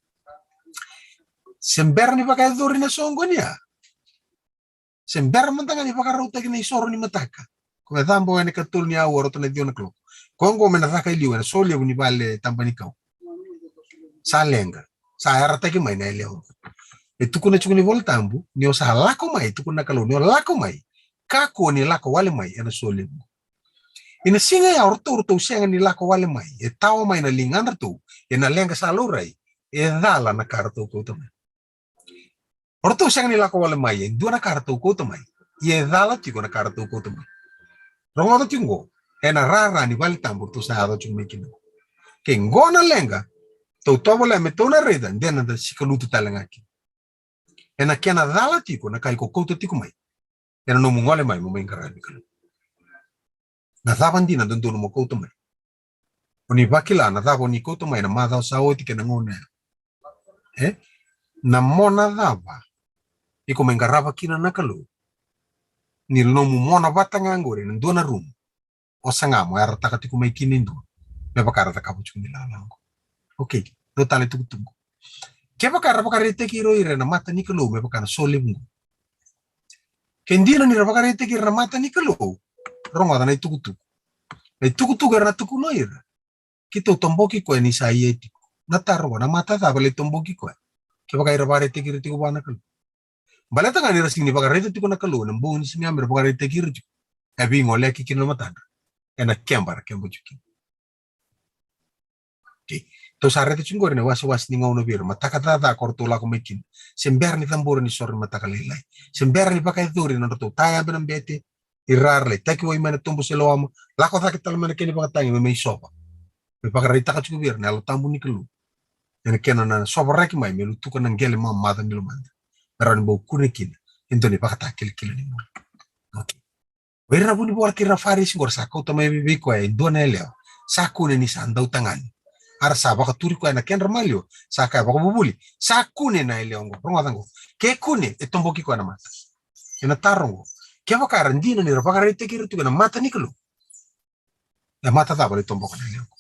Se bera ni vakayacori na soqoni ya. Se bera mada ga ni vakarautaki na isoro ni mataka. Ko me cabo ena ikatolu ni aua, rauta na ciwa na kaloko. Ko qo me na caka e liu ena solevu ni vale taba ni kau. Sa leqa. Sa yarataki mai na yalewa. E tukuna tiko ni Vola Tabu, ni o sa lako mai, tukuna na Kalou, ni o lako mai. Kakua ni lako wale mai ena solevu. Ina siga ya o ratou, ratou sega ni lako wale mai. E tawa mai na ligadratou. Ena leqa sa laurai. E cala na ka ratou kauta mai. O ratou sega ni lako wale mai, e dua na ka ratou kauta mai. Ia e cala tiko na ka ratou kauta mai. Rogoca tiko qo, ena rara ni vale tabu ratou sa yaco tiko mai kina. Ke qo na leqa, tou tovolea me tou na raica, de na da sikalutu tale ga kina. Ena kena cala tiko na ka iko kauta tiko mai. Ena nomu gole mai mo mai qaravi Kalou. Na cava dina dodonu mo kauta mai? O ni vakila na cava o ni kauta mai na macawa sa oti kei na gauna ya. E? Na mona cava iko mai qarava kina na Kalou? Ni nomu mona vata ga qori ena dua na rumu. O saga mo yarataka tiko mai kina e dua. Me vaka ra cakava tiko ni lalawa qo. Okay, dua tale tukutuku. Kevaka ra vakaraitaki ira o ira ena mata ni Kalou me vaka na solevu qo. Ke dina ni ra vakaraitaki ira na mata ni Kalou, rogoca na itukutuku. Na itukutuku era na tukuna o ira. Keitou toboki koya ni sa ia tiko. Na taro qo, na mata cava lai toboki koya? Kevaka era vakaraitaki ira tiko vua na Kalou. Baleta ga ni ra sega ni vakaraica tiko na Kalou ena bogi ni siga me ra vakaraitaki ira tiko. E veigoleyaki kina na matadra. Ena keba ra keba tiko kina. Okay. Tou sa raica tiko qori na wasewase ni gauna vei ira, mataka caca ko ratou lako mai kina. Se bera ni cabora ni soro ni mataka lailai. Se bera ni vakayacori na nodratou tayabe na bete. Ira ra lai taki wai mai na tobo se lawama. Lako cake tale mai na kena ivakatagi me mai sova. Me vakaraitaka tiko vei ira na Yalo Tabu ni Kalou. Ena kena na sovaraki mai me lutuka na qele mamaca ni lomada. Me rawa ni bau kune kina e dua na ivakatakilakila ni bula. Okay. O ira na vunivola kei ira na Farisi qori sa kauta mai vei koya e dua na yalewa. Sa kune ni sa dautagane. A ra sa vakaturi koya na kedra maliwa. Sa kaya vakavuvuli. Sa kune na yalewa qo. Rogoca qo. Ke kune, e toboki koya na mata. Ena taro qo. Kevaka era dina ni ra vakaraitaki ira tiko ena mata ni Kalou. E mata cava lai toboka na yalewa qo?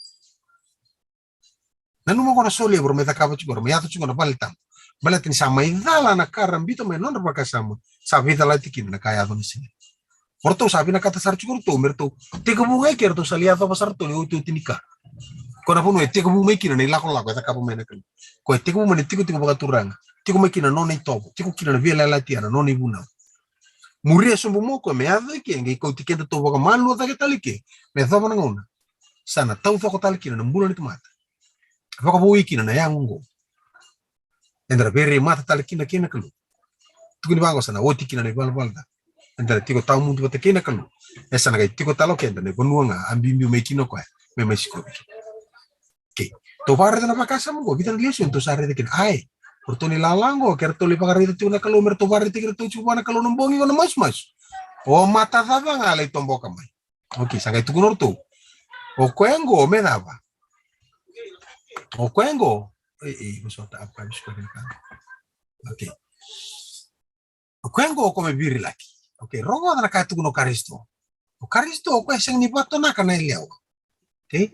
Nanuma qo na solevu ra mai cakava tiko, ra mai yaco tiko na vale tabu. Baleta ni sa mai cala na ka ra biuta mai na nodra vakasama, sa veicalati kina na ka yaco na siga. O ratou sa vinakata sara tiko o ratou me ratou tekivu ga eke, ratou sa lai yacova sara ratou na iotioti ni ka. Ko na vanua e tekivu mai kina na ilakolako e cakava mai na Kalou. Ko e tekivu mai na tikotiko vakaturaga. Tiko mai kina na nona itovo, tiko kina na veiyalayalati, na nona ivunau. Muria sobu mai o koya me yaco eke, qai kauti kedatou vakamalua cake tale eke, me yacova na gauna sa na taucoko tale kina na bula ni tamata. Vakavoui kina na yago oqo. Eda na veirairai mata tale kina kei na Kalou. Tukuni vaqo sa na oti kina na ivalavala ca. Eda na tiko tawamudu vata kei na Kalou. E sa na qai tiko tale o keda na vanua ga a biubiu mai kina o koya me mai sikovi keda. Okay. Tou vakaraica na vakasama oqo, vica na lesoni tou sa raica kina. Ai, o ratou na ilala oqo, ke ratou lai vakaraica tiko na Kalou, me ratou vakaraitaki iratou tiko vua na Kalou na bogi qo na masumasu, o mata cava ga lai toboka mai? Okay, sa qai tukuna o ratou, o koya oqo me cava? O koya oqo, e, e, vosota, apa, vosota, vosota. Okay. O koya oqo o koya me virilaki. Okay, rogoca na ka e tukuna o Karisito. O Karisito o koya e sega ni vatonaka na yalewa. Okay?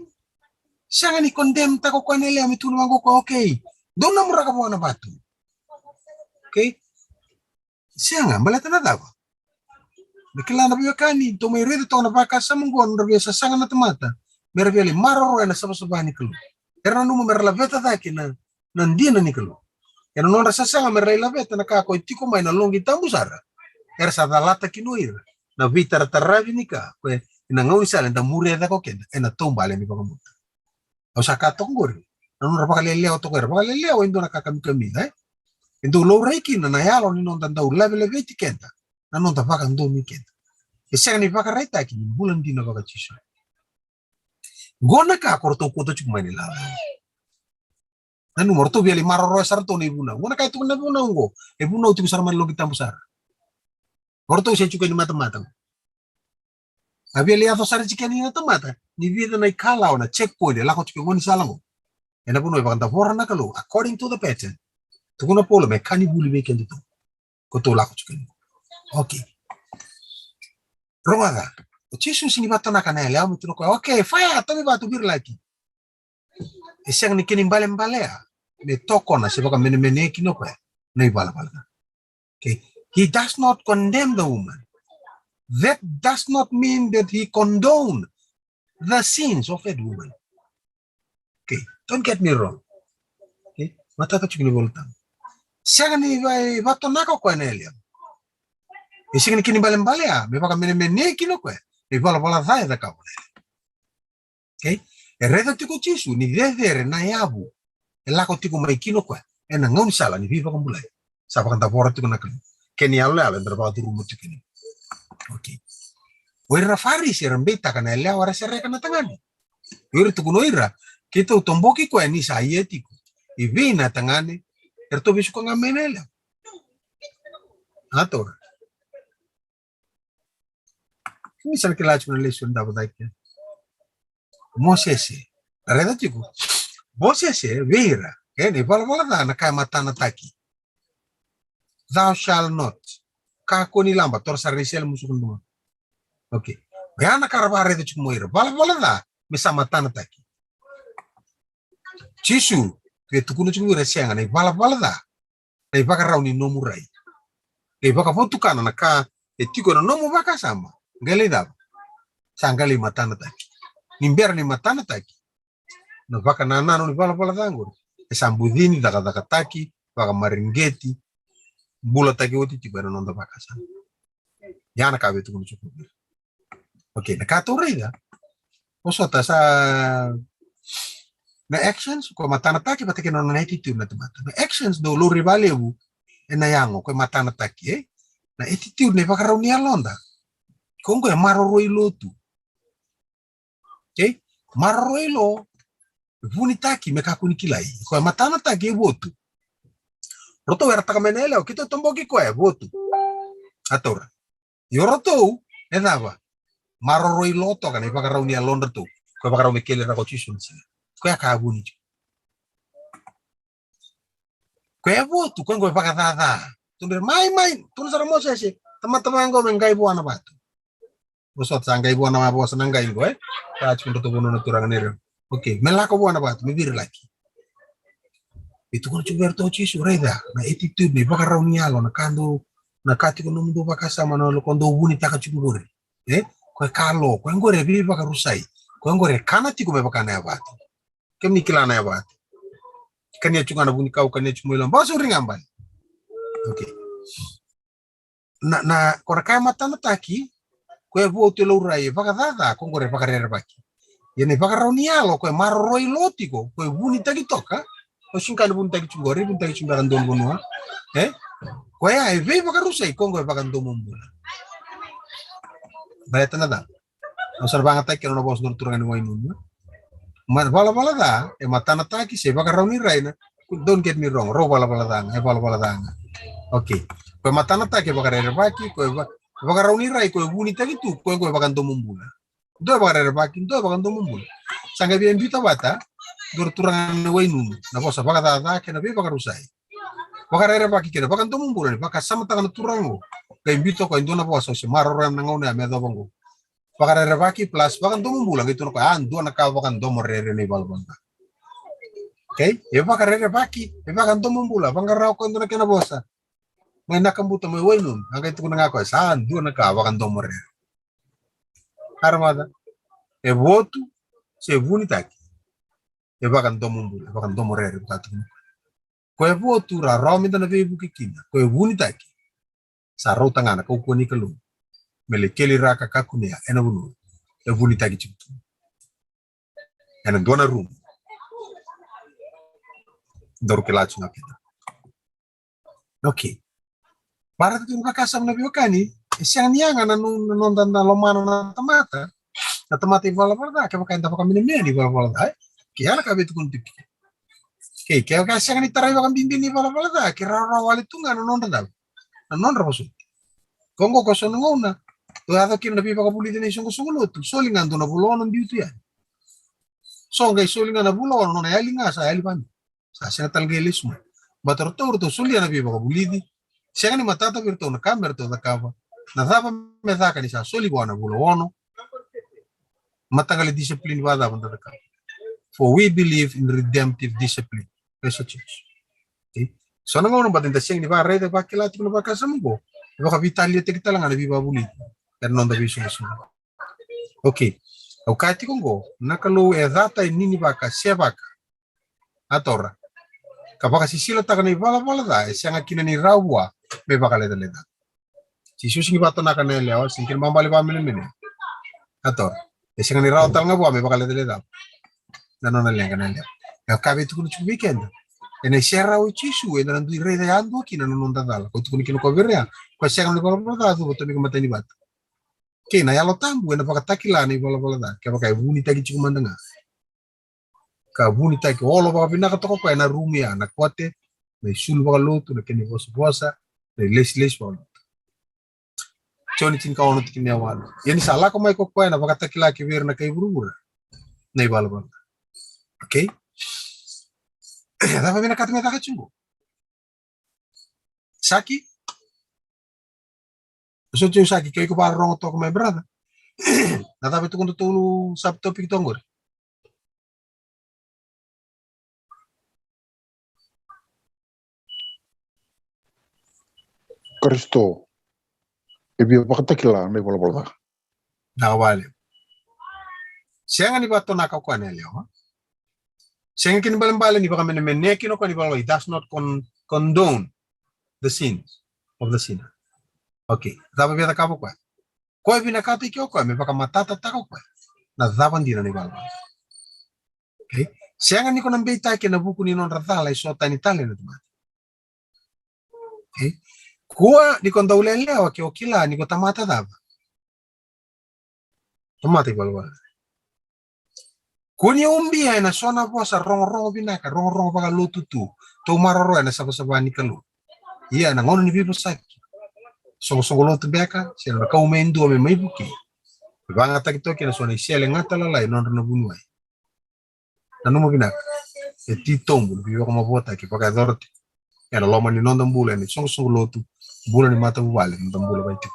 Sega ni condemn-taka o koya na yalewa me tukuna vaqo o koya, okay, dou namuraka vua na vatu. Okay? Sega, baleta na cava? Na kila na veiwekani, tou mai raica toka na vakasama oqo, na nodra via sasaga na tamata me ra via lai maroroya na savasava ni Kalou. Era nanuma me ra laveta cake na, na dina ni Kalou. Ena nodra sasaga me ra lai laveta na ka ko e tiko mai na loqi tabu sara, era sa calata kina o ira na veitarataravi ni ka ko e, ena gaunisala eda muria cake o keda ena taubale ni vakabauta. Au sa kaya toka qori, na nodra vakalelewa toka era, vakalelewa e dua na ka kamikamica, e? E dau laurai kina na yalo ni noda dau lavelaveti keda, na noda vakadomi keda. E sega ni vakaraitaki ni bula dina vaka-Jisu. Qo na ka ko ratou kauta tiko mai na ilala. Nanuma, o ratou via lai maroroya sara ratou na ivunau. Qo na ka e tukuna na vunau oqo, e vunau tiko sara mai na loqi tabu sara. O ratou se tiko ni matamata. A via lai yaco sara tiko yani na tamata ni vica na ikalawa na checkpoint e lako tiko e gaunisala qo. Ena vanua e vakadavora na Kalou according to the pattern. Tukuna o Paula me ka ni vuli vei kedatou ko tou lako tiko yani. Okay. Rogoca. O Jisu sega ni vatonaka na yalewa me tukuna o koya, okay, fire, tomi vatu, virilaki. E sega ni kena ibalebalea me tokona se vakamenemenei kina o koya na ivalavala ca. Okay. He does not condemn the woman. That does not mean that he condone the sins of that woman. Okay. Don't get me wrong. Okay. Matata tiko ni Volatabu. Sega ni va-, vatonaka o koya na yalewa. E sega ni kena ibalebalea me vakamenemenei kina o koya na ivalavala ca e cakava na yalewa. Okay? E raica tiko o Jisu ni cecere na yavu e lako tiko mai kina o koya ena gaunisala ni veivakabulai. Sa vakadavora tiko na Kalou. Kena iyaloyalo eda na vakacuruma tiko kina. Okay. O ira na Farisi era beitaka na yalewa era sereka na tagane. O ira tukuna o ira, keitou toboki koya ni sa ia tiko. I vei na tagane eratou vesuka ga mai na yalewa? A taura. Ni sa na kila tiko na lesoni davo cake. Mosese. Na raica tiko. Mosese, vei ira. E, na ivalavala ca na ka e matanataki. Thou shall not. Kakua ni laba, tora sara na isele musuka na dua. Okay. Oya na ka ra vakaraica tiko mai ira. Valavala ca, me sa matanataki. Jisu, e tukuna tiko ira sega, na ivalavala ca. Na ivakarau ni nomu rai. Na ivakavotukana na ka e tiko ena nomu vakasama. Qai lai cava? Sa qai lai matanataki. Ni bera ni matanataki. Na vakanananu ni valavala ca qori. E sa bucini, cakacakataki, vakamareqeti, bulataki oti tiko ena noda vakasama. Ia na ka vei tukuna tiko. Okay, na ka tou raica. Vosota sa na actions, ko matanataki vata kei na nona attitude na tamata. Na actions dau laurai vakalevu ena yago, ko matanataki, e? Na attitude na ivakarau ni yaloda. Ko qo e maroroi lotu. Okay? Maroroi lo, vunitaki me kakua ni kilai. Ko e matanataki e votu. Ratou era taka mai na yalewa, keitou toboki koya e votu. A taura. Ia o ratou, e cava? Maroroi lo toka na ivakarau ni yalodratou. Ko e vakarau me kele rako Jisu na siga. Koya ka vuni tiko. Koya e votu, koya qo e vakacaca. Tukuna mai, mai, tukuna sara Mosese, tamata vaqo me qai vua na vatu. Vosota sa qai vua na vosa na qai qo, e? Ka tiko dratou vanua na turaga ni rau. Okay, me lako vua na vatu, me virilaki. E tukuna tiko vei ratou o Jisu, raica, na attitude, na ivakarau ni yalo, na ka dou, na ka tiko nomudou vakasama, na lako dou vunitaka tiko qori. E? Ko e ka lo, ko e qori e veivakarusai. Ko e qori e kana tiko me vaka na yavata. Kemuni kila na yavata. Kania tiko ga na vunikau, kania tiko mai loma. Bau sauri ga bale. Okay. Na, na, ko na ka e matanataki, ko e votu e laurai, e vakacaca, ko qori e vakarerevaki. Ia na ivakarau ni yalo, ko e maroroi lo tiko, ko e vunitaki toka, ko e sega ni vunitaki tiko qori, vunitaki tiko beka donu vanua. E? Koya e veivakarusai, ko qori e vakadomobula. Baleta na cava? Au sa na vagataki kina na vosa dou na turaga ni Wainunu. Ma valavala ca e matanataki se vakarau ni rai na. Don't get me wrong, rau valavala ca ga, e valavala ca ga. Okay. Ko e matanataki e vakarerevaki, ko e va, vakarau ni rai, ko e vunitaki tu, ko e ko e vakadomobula. Dua e vakarerevaki, dua e vakadomobula. Sa qai via biuta vata dua na turaga ni Wainunu na vosa vakacaca kei na veivakarusai. Vakarerevaki kei na vakadomobula ni vakasamataka na turaga oqo. Qai biuta o koya e dua na vosa o se maroroya na gauna ya me yacova oqo. Vakarerevaki plus vakadomobula, qai tukuna o koya, a, dua na ka vakadomorere na ivalavala ca. Okay? E vakarerevaki, e vakadomobula, vaqara o koya e dua na kena vosa mai Nakabuta, mai Wainunu, a qai tukuna ga o koya, sa dua na ka vakadomorere. Ka ra mata, e votu se vunitaki, e vakadomobula, e vakadomorere, vakatukuna. Ko e votu ra rawa meda na veivuke kina, ko e vunitaki sa rauta ga na kaukauwa ni Kalou me lai keliraka ka kunea ena vanua e vunitaki tiko tu. Ena dua na rumu. Daru kila tu ga kina. Okay. Bara tu vakasama na veiwekani, e sega ni yaga na no, na noda na lomana na tamata, na tamata ivalavala ca, kevaka eda vakamenemea ni ivalavala ca, e? Ke yana ka veitukuni tiko. Ke, kevaka e sega ni tarai vakabibi ni ivalavala ca, ke rawarawa wale tu ga na nodra cava, na nodra vosoti. Ko oqo ko so na gauna, tou yaco kina na veivakavulici na isoqosoqo lotu, soli ga dua na vula ono biu tu yani. So qai soli ga na vula ono, nona yali ga sa yali vani. Sa sega tale qai lesu mai. Baleta ratou, ratou solia na veivakavulici. Sega ni matata vei ratou na ka me ratou cakava. Na cava me caka ni sa soli vua na vula ono. Mataqali discipline vakacava da cakava. For we believe in redemptive discipline. Eso church. Okay? So na gauna baleta da sega ni vakaraica vakila tiko na vakasama oqo. Vakaveitaliataki tale ga na veivakavulici. Era noda veisoqosoqo. Okay. Au kaya tiko oqo, na Kalou e cata e ninivaka, sevaka. A taura. Ka vakasisilataka na ivalavala ca, e sega kina ni rawa vua me vakalecalecava. Jisu sega ni vakatonaka na yalewa, sega kina ni babale vakamenemene. A taura. E sega ni rawa tale ga vua me vakalecalecava na nona leqa na yalewa. E ka veitukuni tiko vei keda. Ena iserau i Jisu, eda na dui raica yadua kina na noda cala. Ko tukuni kina ko Verea, ko e sega na ivalavala ca, cuva tomi ka matai ni vata. Kei na Yalo Tabu ena vakatakila na ivalavala ca, kevaka e vunitaki tiko mada ga. Ka vunitaki, olo vakavinaka toka o koya ena rumu ya, na kote, na isulu vakalotu, na kena ivosavosa, na ilesilesi vakalotu. Joni tinikaono tikina e walu. Ia ni sa lako mai ko koya ena vakatakila ki vei ira na kai vuravura na ivalavala ca. Okay? Cava vinakata me caka tiko? Saki? Eso tiko Saki, ke o iko vakarorogo toka mai, brother. Na cava e tukuna tu na subtopic toka qori? Karisito e via vakatakila na ivalavala ca. Na wale. Sega ni vakatonaka o koya na yalewa. Sega kina ni balebale ni vakamenemenea kina o koya na ivalavala ca. It does not con-, condone the sins of the sinner. Okay. Cava via cakava o koya? Koya vinakata i ke o koya me vakamatatataka o koya na cava dina na ivalavala ca. Okay? Sega ni ko na beitaki ena vuku ni nodra cala eso tani tale na tamata. Okay? Kua ni ko dau lelewa ke o kila ni ko tamata cava. Tamata ivalavala ca. Kua ni ubia ena so na vosa rogorogo vinaka, rogorogo vakalotu tu. Tou maroroya na savasava ni Kalou. Ia na gauna ni veivosaki, soqosoqo lotu beka se na kau mai e dua me mai vukei. Vagataki toka kina so na isele gata lalai ena nodra na vuniwai. Nanuma vinaka. E titobu na veivakamavoataki vakayacora tiko ena loma ni noda bula, ena isoqosoqo lotu, bula ni matavuvale, noda bula vakaitiko.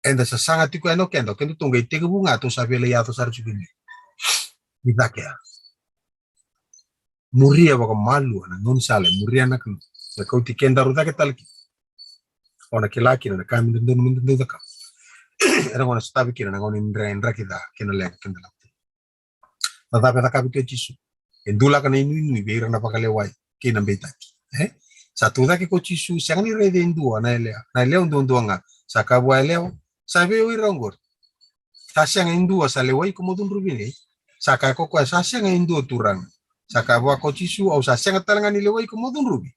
Eda sasaga tiko yani o keda, o keda tou qai tekivu ga, tou sa via lai yaco sara tiko ni, ni cake ya. Muria vakamalua na gaunisala e muria na Kalou. Na kauti kedaru cake tale kina. O na kila kina na ka me dodonu me dodonu caka. Era gona sotavi kina na gauna ni dra-, draki ca kei na leqa keda lako. Na cava e cakava kina o Jisu? E dulaka na inuinui vei ira na vakalewai kei na beitaki. E? Sa tucake ko Jisu, sega ni raica e dua na yalewa, na yalewa duadua ga. Sa kaya vua yalewa, sa vei o ira oqori? Sa sega e dua sa lewai iko mo cudruvi nei? Sa kaya ko koya, sa sega e dua, Turaga. Sa kaya vua ko Jisu, au sa sega tale ga ni lewai iko mo cudruvi.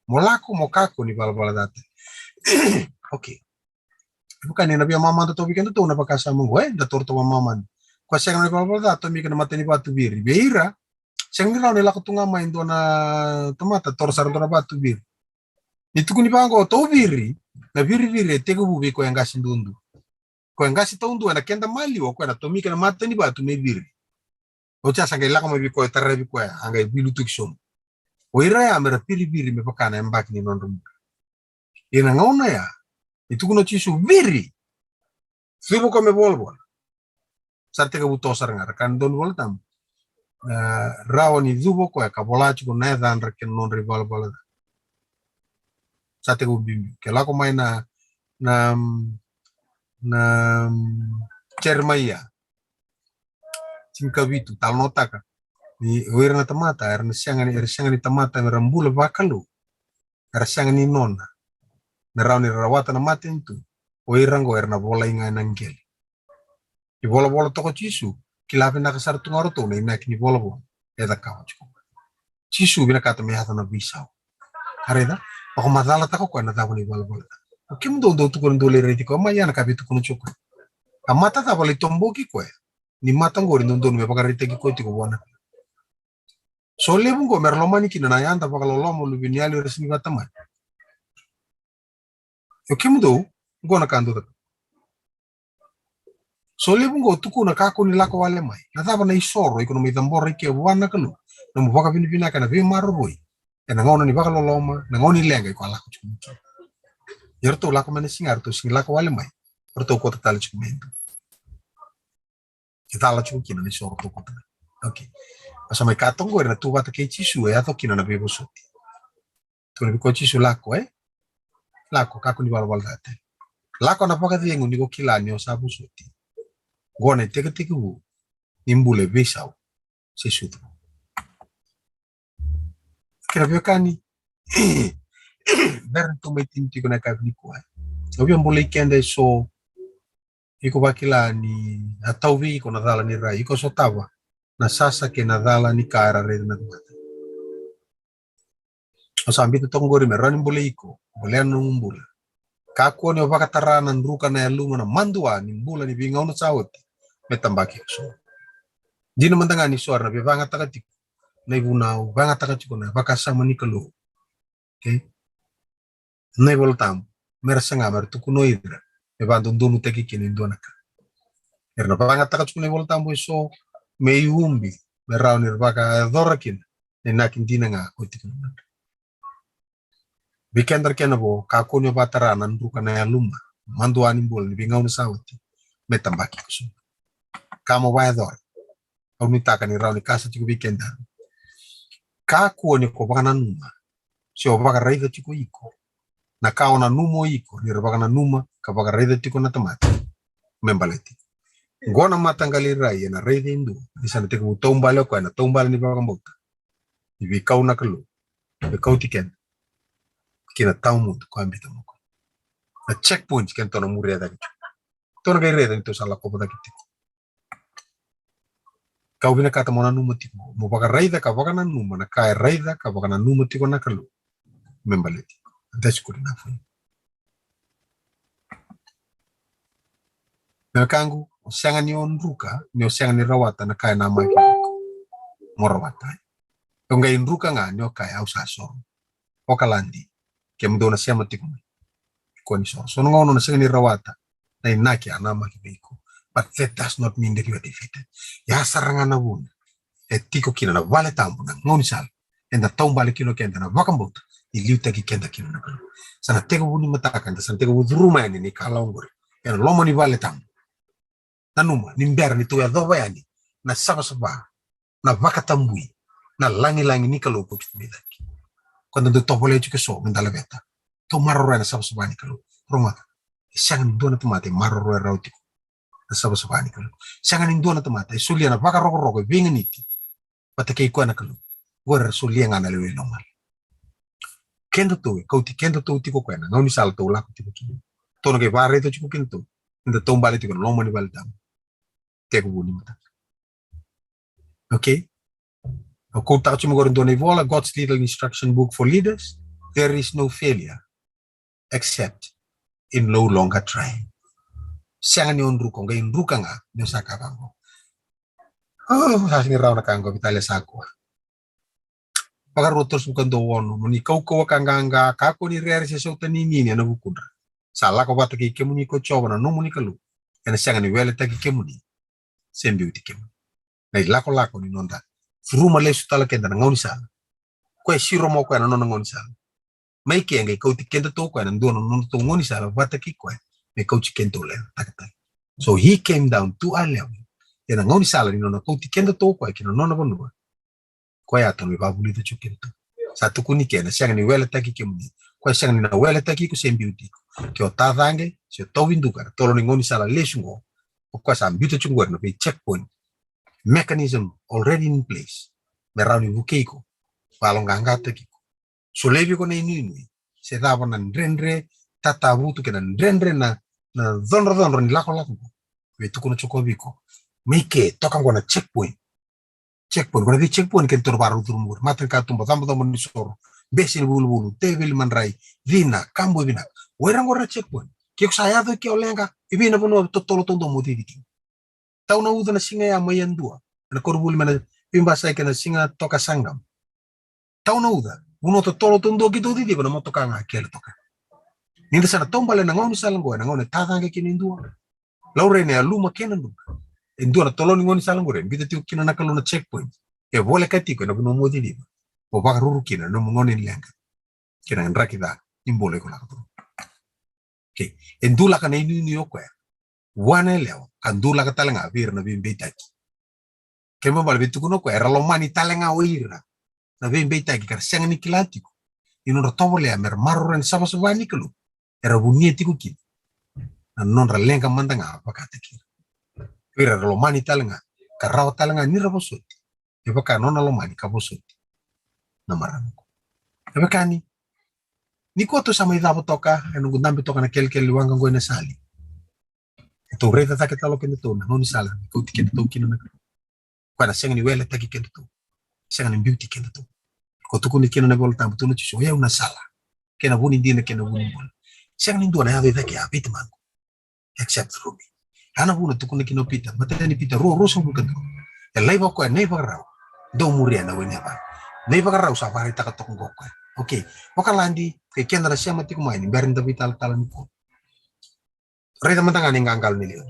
Mo lako mo kakua ni valavala ca tale. Okay. Vaka ni na via mamada toka vei kedatou na vakasama qo, e, da toro toka mamada. Ko sega na ivalavala ca, tomika na mata ni vatu viri. Vei ira, sega ni rawa ni lako tu ga mai dua na tamata, toro sara dua na vatu viri. Ni tukuni vaqo, tou viri, na viriviri e tekivu vei koya qase duadua. Koya qase taudua ena keda maliwa, o koya na tomika na mata ni vatu me viri. Oti ya sa qai lako mai vei koya, taravi koya, a qai vilutuki sobu. O ira ya mera viriviri me vaka na yabaki ni nodra bula. Ia na gauna ya, ni tukuna o Jisu, viri! Cuva ko me volavola. Sa tekivu toso sara ga, ra kaya na dau ni Vola Tabu. E, rawa ni cuva o koya ka vola tiko na yacadra kei na nodra ivalavala ca. Sa tekivu biubiu. Ke lako mai na, na, na Jeremaia tinikavitu, talanoataka ni o ira na tamata era na sega ni, era sega ni tamata mera bula vakalou. Era sega ni nona me rawa ni ra rawata na matanitu. O ira qo era na volai ga ena qele. Ni volavola toka o Jisu, kila vinaka sara tu ga o ratou na inaki ni volavola e cakava tiko. Jisu vinakata me yaco na veisau. A raica, vakamacalataka o koya na cava na ivalavala ca. O kemudou dou tukuna, dou lai raici koya mai, ia na ka via tukuna tiko o koya. A mata cava lai toboki koya? Ni mata qori dodonu me vakaraitaki koya tiko vua na Kalou. So levu qo mera lomani kina na yada vakaloloma, luve ni yali, era sega ni vakatamata. Io kemudou, qo na ka dou cakava. So levu qo tukuna, kakua ni lako wale mai. Na cava na isoro iko na mai cabora i ke vua na Kalou? Na nomu vakavinavinaka, na veimaroroi ena gauna ni vakaloloma, na gauna ni leqa iko a lako tiko mai kina. Ia ratou lako mai na siga, ratou sega ni lako wale mai. Ratou kauta tale tiko mai e dua. E cala tiko kina na isoro toka. Okay. Au sa mai kaya toka qori, na tu vata kei Jisu e yaco kina na veivosoti. Tukuna vei koya o Jisu, lako, e? Lako, kakua ni valavala ca tale. Lako ena vakacegu ni ko kila ni o sa vosoti. Qo na itekitekivu ni bula e veisau se sucu. Kena veiwekani, bera ni tou mai tini tiko ena yakavi nikua, au via bolei keda eso. Iko vakila ni a tau vei iko na cala ni rai, iko sotava na sasa kei na cala ni ka era raica na tamata. Au sa biuta toka qori me rawa ni bolei iko, bolea na nomu bula. Kakua ni o vakatara na druka na yaluma, na madua ni bula ni veigauna sa oti me tabaki iko so. Dina mada ga ni so era na via vakayagataka tiko na ivunau, vakayagataka tiko na vakasama ni Kalou. Okay? Na iVola Tabu, mera saga mera tukuna o ira me vakadodonutaki kina e dua na ka. Era na vakayagataka tiko na iVola Tabu eso me iubi, me rawa ni ra vakayacora kina na inaki dina ga ko tiko na Kalou. Vei keda ra kena vo, kakua ni o vakatara na druka na yaluma, madua ni bula ni veigauna sa oti me tabaki iko so. Ka mo vakayacora. Au nuitaka ni rawa ni kasa tiko vei keda. Kakua ni ko vakananuma se o vakaraica tiko iko na ka o nanuma o iko ni ra vakananuma ka vakaraica tiko na tamata me baleti iko. Qo na mataqali rai ena raica e dua ni sa na tekivu taubale o koya ena taubale ni vakabauta. Ni veikau na Kalou me kauti keda ki na tawamudu ko a biuta mai o koya. Na checkpoint keda tou na muria cake tiko. Tou na qai raica ni tou sa lakova cake tiko. Kau vinakata mo nanuma tiko, mo vakaraica ka vakananuma na ka e raica ka vakananuma tiko na Kalou me baleti iko. That's good enough for you. Na wekaqu, o sega ni o druka ni o sega ni rawata na ka e namaki iko mo rawata. O qai druka ga ni o kaya au sa soro. O kaladi, kemudou na sema tiko mai. Kua ni soro. So na gauna o na sega ni rawata na inaki a namaki vei iko. But that does not mean that you are defeated. Ya sara ga na vuna e tiko kina na vale tabu, na gaunisala eda taubale kina o keda na vakabauta ni liutaki keda kina na Kalou. Sa na tekivu ni mataka eda sa na tekivu curuma yani na ikalawa oqori ena loma ni vale tabu. Nanuma ni bera ni tou yacova yani na savasava, na vakatabui, na lagilagi ni Kalou ko tiko mai cake. Ko da dau tovolea tiko eso me da laveta. Tou maroroya na savasava ni Kalou. Rogoca, e sega ni dua na tamata e maroroya rawa tiko na savasava ni Kalou. Sega ni dua na tamata e solia na vakarokoroko e veiganiti vata kei koya na Kalou. Qori era solia ga na lewe i lomana. Kedatou, e kauti kedatou tiko koya na gaunisala tou lako tiko kina. Tou na qai vakaraica tiko kina tou ni da taubale tiko na loma ni vale tabu. Tekivu ni mataka. Okay? Au quote-taka tiko mai qori dua na ivola, God's Little Instruction Book for Leaders. There is no failure except in no longer trying. Sega ni o druka, o qai druka ga ni o sa kaya vaqo. O, sa sega ni rawa na ka qo, veitalia sa kua. Vakarua tolusagavulu ka dua, ono. Mo ni kaukauwa ka qaqa, kakua ni rere se sautaninini ena vukudra. Sa lako vata kei kemuni ko Jiova na nomuni Kalou, ena sega ni weletaki kemuni se biuti kemuni. Na ilakolako ni noda curuma lesu tale keda na gaunisala. Koya e siro mai o koya na nona gaunisala. Mai ke e qai kauti kedatou o koya ena dua na nodatou gaunisala vata kei koya, me kauti kedatou lewe takitaki. So he came down to our level. Ena gaunisala ni nona kauti kedatou o koya ki na nona vanua, koya e a tau me vakavulica tiko kedatou. Sa tukuni ke, ena sega ni weletaki kemuni. Koya e sega ni na weletaki iko se biuti iko. Ke o tacaqe se o tauvi duka ena tolo ni gaunisala lesu qo, o koya sa biuta tiko qori na vei checkpoint mechanism already in place me rawa ni vukei iko, valoqaqataki iko, solevi iko na inuinui, se cava na dredre tatavutu kei na dredre, na, na codrocodro ni lakolako qo. Me tukuna tiko vei iko, mai ke, toka qo na checkpoint. Checkpoint, qo na vei checkpoint kedatou vakarau curuma qori: matanikatuba, cabocabo ni soro, bese ni vuluvulu, teveli madrai, cina, kabu e vinaka. O ira qori na checkpoint. Ke ko sa yaco i ke o leqa, e vei na vanua totolo taudua mo cici kina? Tau na uca na siga ya mai Yadua, ena koronivuli mai na veibasai kei na siga toka Sangam. Tau na uca, vanua totolo taudua keitou ciciva, na motoka ga kele toka. Ni da sa na taubale na gaunisala qo ena gauna e tacaqe kina e dua. Laurai na yaluma kei na druka. E dua na tolo ni gaunisala qori e biuta tiko kina na Kalou na checkpoint. E volekati iko ena vanua mo ciciva, mo vakaruru kina na nomu gauna ni leqa kei na draki ca ni bula iko lako curuma. Okay. E dulaka na inuinui o koya vua na yalewa, ka dulaka tale ga vei ira na veibeitaki. Kena ibalebale, vei tukuna o koya, era lomani tale ga o ira na veibeitaki ka ra sega ni kila tiko ni nodra tovolea me ra maroroya na savasava ni Kalou, era vunia tiko kina na nodra leqa mada ga vakataki ira. O ira era lomani tale ga ka rawa tale ga ni ra vosoti, me vaka nona lomani ka vosoti na marama qo. E vaka ni, nikua tou sa mai cava toka ena noqu dabe toka na kelekele ni waqa qo ena sali. Keitou raica cake tale o kedatou na gaunisala e kauti kedatou kina na Kalou. Koya na sega ni weletaki kedatou, sega ni biuti kedatou. Ko tukuni kina na iVolatabu, tukuna o Jisu, o yau na sala kei na vu ni dina kei na vu ni bula. Sega ni dua na yaco i cake ya vei Tamaqu except through me. Ya na vuna tukuna kina o Pita, matai ni Pita rua, ruasagavulu ka dua: E laiva o koya na ivakarau, dou muria na wai ni yavana. Na ivakarau sa vakaraitaka toka qo o koya. Okay, vakaladi kei keda na sema tiko mai ni bera ni da veitalatala nikua. Raica mada ga na iqaqalo ni lewe.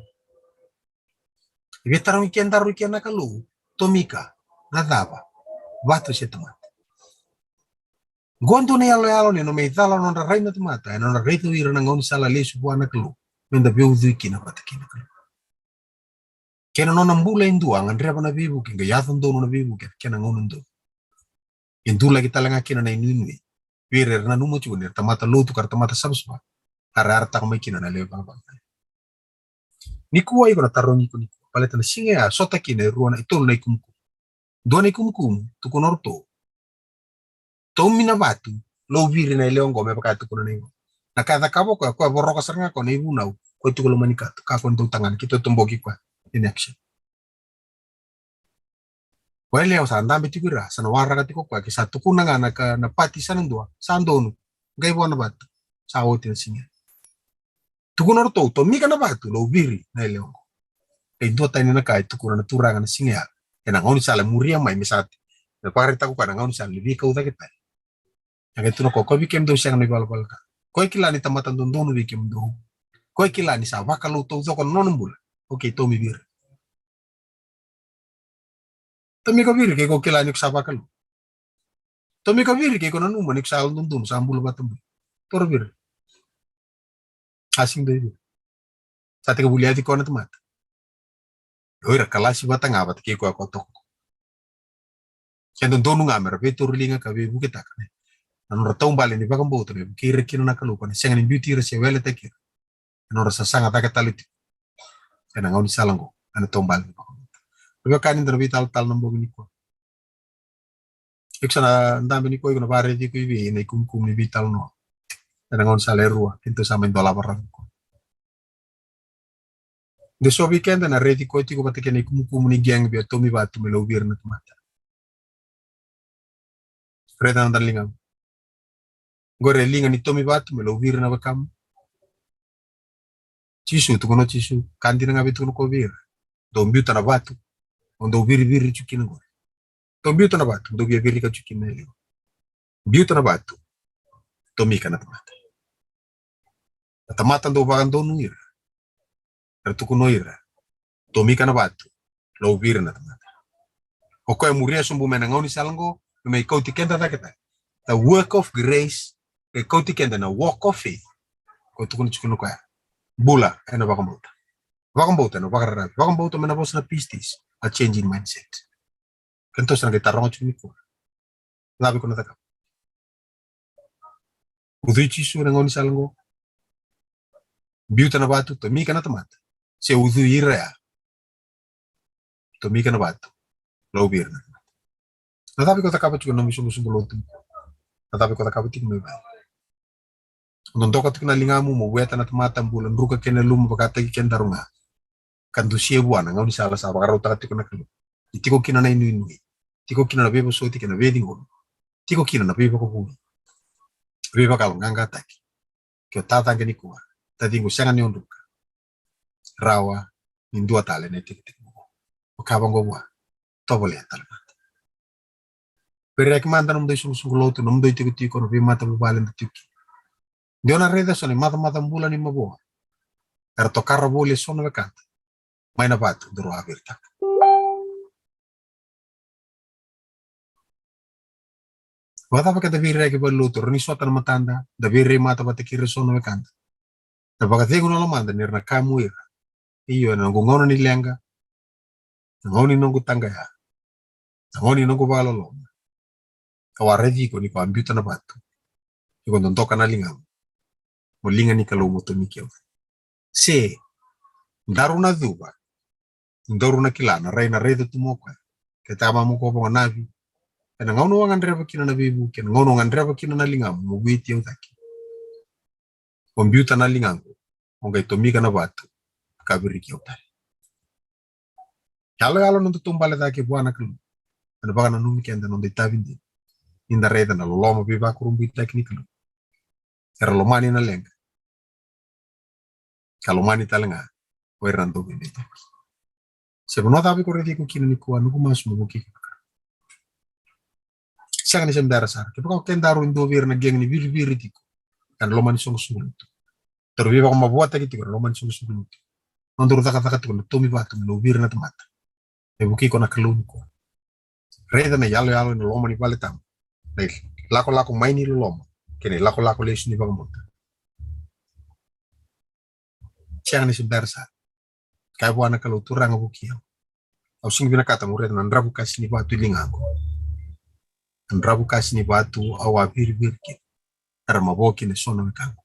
E via tarogi kedaru i ke na Kalou, tomika na cava, vatu se tamata? Qo dua na iyaloyalo ni nona mai cala na nodra rai na tamata ena nodra raica o ira na gaunisala lesu vua na Kalou me da veiucui kina vata kei na Kalou. Kei na nona bula e dua, a gadreva na veivuke, qai yaco donu na veivuke ena kena gauna donu. E dulaki tale ga kina na inuinui vei ira era nanuma tiko ni ra tamata lotu ka ra tamata savasava, ka ra yarataka mai kina na lewe valavala. Nikua iko na tarogi iko nikua, baleta na siga ya sota kina e rua na, e tolu na ikumukumu. Dua na ikumukumu, tukuna o ratou, taumi na vatu, lauviri na yalewa qo, me vaka e tukuna na ivola. Na ka e cakava o koya, o koya voroka sara ga o koya na ivunau, o koya tiko loma ni kato, kakua ni dau tagane, keitou toboki koya in action. O yalewa sa dabe tiko i ra, sa na waraka tiko o koya, ke sa tukuna ga na ka, na pati sa na dua, sa donu, qai vo na vatu, sa oti na siga. Tukuna o ratou, tomika na vatu, lauviri na yalewa qo. E dua tani na ka e tukuna na Turaga na siga ya ena gaunisala e muria mai, me sa, me vakaraitaka o koya na gaunisala ni veikau cake tale. E qai tukuna o koya, ko vei kemudou sega na ivalavala ca, ko e kila ni tamata dodonu vei kemudou, ko e kila ni sa vakalou taucoko na nona bula. Okay, taumi viri. Tomika viri ke iko kila ni ko sa vakalou. Tomika viri ke iko nanuma ni ko sa yalododonu, sa bula vata bula. Toro viri. A sega ni dua viri. Sa tekivu liaci koya na tamata. O ira kalasi vata ga vata kei koya ko toka. E dodonu ga me ra veitauriliga ka veivuketaka, ne, na nodra taubale ni vakabauta me vukei ira kina na Kalou, ka na sega ni biuti ira se weletaki ira. E nodra sasaga cake tale tiko ena gaunisala qo ena taubale ni vakabauta. Veiwekani, da na veitalatala na bogi nikua. Iko sa na dabe nikua, iko na vakaraici iko i vei na ikumukumu ni veitalanoa ena gaunisala e rua keitou sa mai dolava rawa nikua. De so vei keda na raici koya tiko vata kei na ikumukumu ni gang via taumi vatu me lauviri na tamata. Raica na dana liga. Qori e liga ni taumi vatu me lauviri na wekamu. Jisu, tukuna o Jisu, ka dina ga vei tukuna ko vei ira. Dou biuta na vatu, o dou viriviri tiko kina qori. Dou biuta na vatu, dou via virika tiko kina e liu. Biuta na vatu, tomika na tamata. Na tamata dou vakadonui ira. Era tukuna o ira, tomika na vatu, lauvi ira na tamata. O koya e muria sobu mai na gaunisala oqo, me mai kauti keda cake tale. The work of grace, e kauti keda na walk of faith. Ko tukuna tiko na koya. Bula ena vakabauta. Vakabauta ena vakararavi. Vakabauta mai na vosa na pistis. A change in mindset. Kena toso na qai taroga tiko nikua. Cava iko na cakava? Ucui Jisu ena gaunisala oqo. Biuta na vatu, tomika na tamata. Se ucui ira ya. Tomika na vatu. Lauvi ira na tamata. Na cava iko cakava tiko na nomu isoqosoqo lotu? Na cava iko cakava tiko mai vale? Dodoka tiko na ligamu mo vueta na tamata, bula druka kei na yaluma vakataki kedaru ga. Ka dusia vua na gaunisala sa vakarautaka tiko na Kalou. Ni tiko kina na inuinui, tiko kina na veivosoti kei na veiciqomi, tiko kina na veivakavuvuli, veivakayaloqaqataki. Ke o tacaqe nikua, taciqu, sega ni o druka. Rawa ni dua tale na itekitekivu. O kaya vaqo vua, tovolea tale mada. Veireyaki mada nomudou isoqosoqo lotu, nomudou itikotiko, na veimatavuvale da tiko kina. De o na raica eso na imacamaca bula ni mavoa era tokara voli eso na wekada mai na vatu, daru a viritaka. Vakacava keda veireyaki valelotu, rawa ni sota na matada, da veirai mata vata kei ira eso na wekada. Da vakacegu na lomada ni ra na kamu ira. Io, ena noqu gauna ni leqa, na gauna ni noqu taqaya, na gauna ni noqu vakaloloma. Au a raici iko ni ko a biuta na vatu. Iko dodoka na ligamu. Mo liga ni Kalou mo tomiki au. Se daru na cuva, daru na kila na rai na raica tu mo koya. Ke tama mo ko vaganavi. Ena gauna o a gadreva kina na veivuke, ena gauna o a gadreva kina na ligamu mo vueti au cake. O biuta na ligaqu, o qai tomika na vatu ka viriki au tale. Yaloyalo noda taubale cake vua na Kalou. Ena vakananumi keda noda itavi dina ni da raica na loloma veivakurabuitaki ni Kalou. Era lomani na leqa ka lomani tale ga o ira na dauveideitaki. Se vanua cava iko raici iko kina nikua, noqu masu mo vukei iko. Sega ni se bera sara. Kevaka o kedaru e dua vei ira na qeqe ni viriviri tiko ena loma ni soqosoqo lotu, daru veivakamavoataki tiko ena loma ni soqosoqo lotu, nodaru cakacaka tiko na tomi vatu me lauvi ira na tamata. Me vukei iko na Kalou nikua. Raica na iyaloyalo ena loma ni vale tabu, na ilakolako mai ni loloma kei na ilakolako lesu ni vakabauta. Sega ni se bera sara. Kaya vua na Kalou, Turaga, vukei au. Au sega ni vinakata meu raica na dravu kasi ni vatu i ligaqu. Na dravu kasi ni vatu au a viriviri kina. Era mavoa kina eso na wekaqu.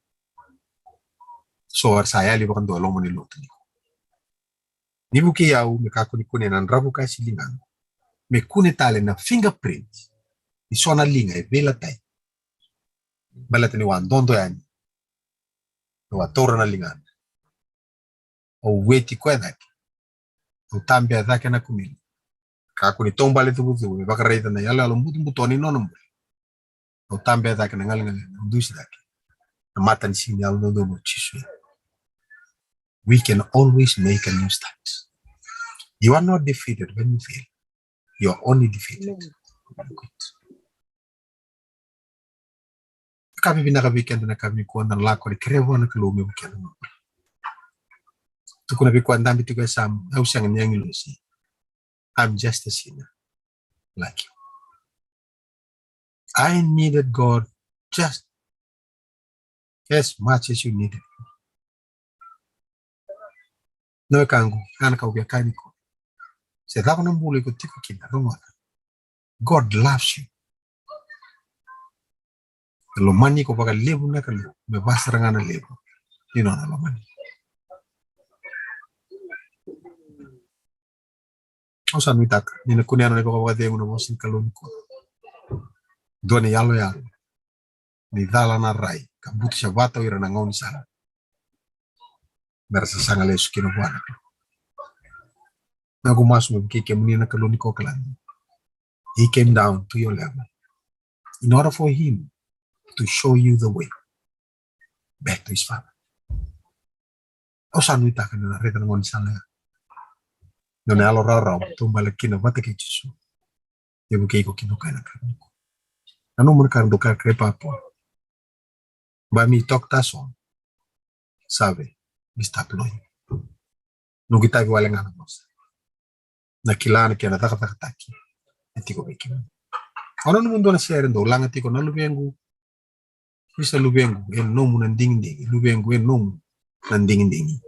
So era sa yali vakadua e loma ni lotu nikua. Ni vukei au me kakua ni kunea na dravu kasi i ligaqu. Me kune tale na fingerprint ni so na liga e veilatai. Baleta niu a dodo yani, niu a taura na ligana. Au vueti koya cake. Au tabea cake na kumila. Kakua ni taubale cuvucuvu me vakaraica na iyaloyalo butobuto ni nona bula. Au tabea cake na galegale, au dusi cake na mata ni siga ni Yalododonu o Jisu. We can always make a new start. You are not defeated when you fail. You are only defeated when you quit. Ka veivinaka vei keda na ka vei koya da lako ni kerea vua na Kalou me vukea na noda bula. Tukuna vei koya dabe tiko e Same, au sega ni agilosi. I'm just a sinner like you. I needed God just as much as you needed me. Na wekaqu, ya na ka au via kaya nikua. Se cava na bula iko tiko kina, rogoca. God loves you. E lomani iko vakalevu na Kalou, me vaka sara ga na levu ni nona lomani. Au sa nuitaka ni na kunea na nona ivakavakacegu na vosa ni Kalou nikua. Dua na iyaloyalo ni cala na rai ka butu se vata o ira na gaunisala, me ra sasaga lesu kina vua na Kalou. Noqu masu me vukei kemuni na Kalou ni Okaladi. He came down to your level in order for him to show you the way back to his Father. Au sa nuitaka ni na raica na gaunisala ya. Nona yalo rawarawa, taubale kina vata kei Jisu. E vukei iko kina o koya na ka. Nanuma na ka dou kaya, kaya Paula. Ba mi talk ta so. Save, mi stop loi. Noqu itavi wale ga na vosa. Na kila na kena cakacakataki e tiko vei kemuni. Au nanuma dua na sere dou laga tiko na luvequ. Isa luvequ, e nomu na digidigi. Luvequ, e nomu na digidigi.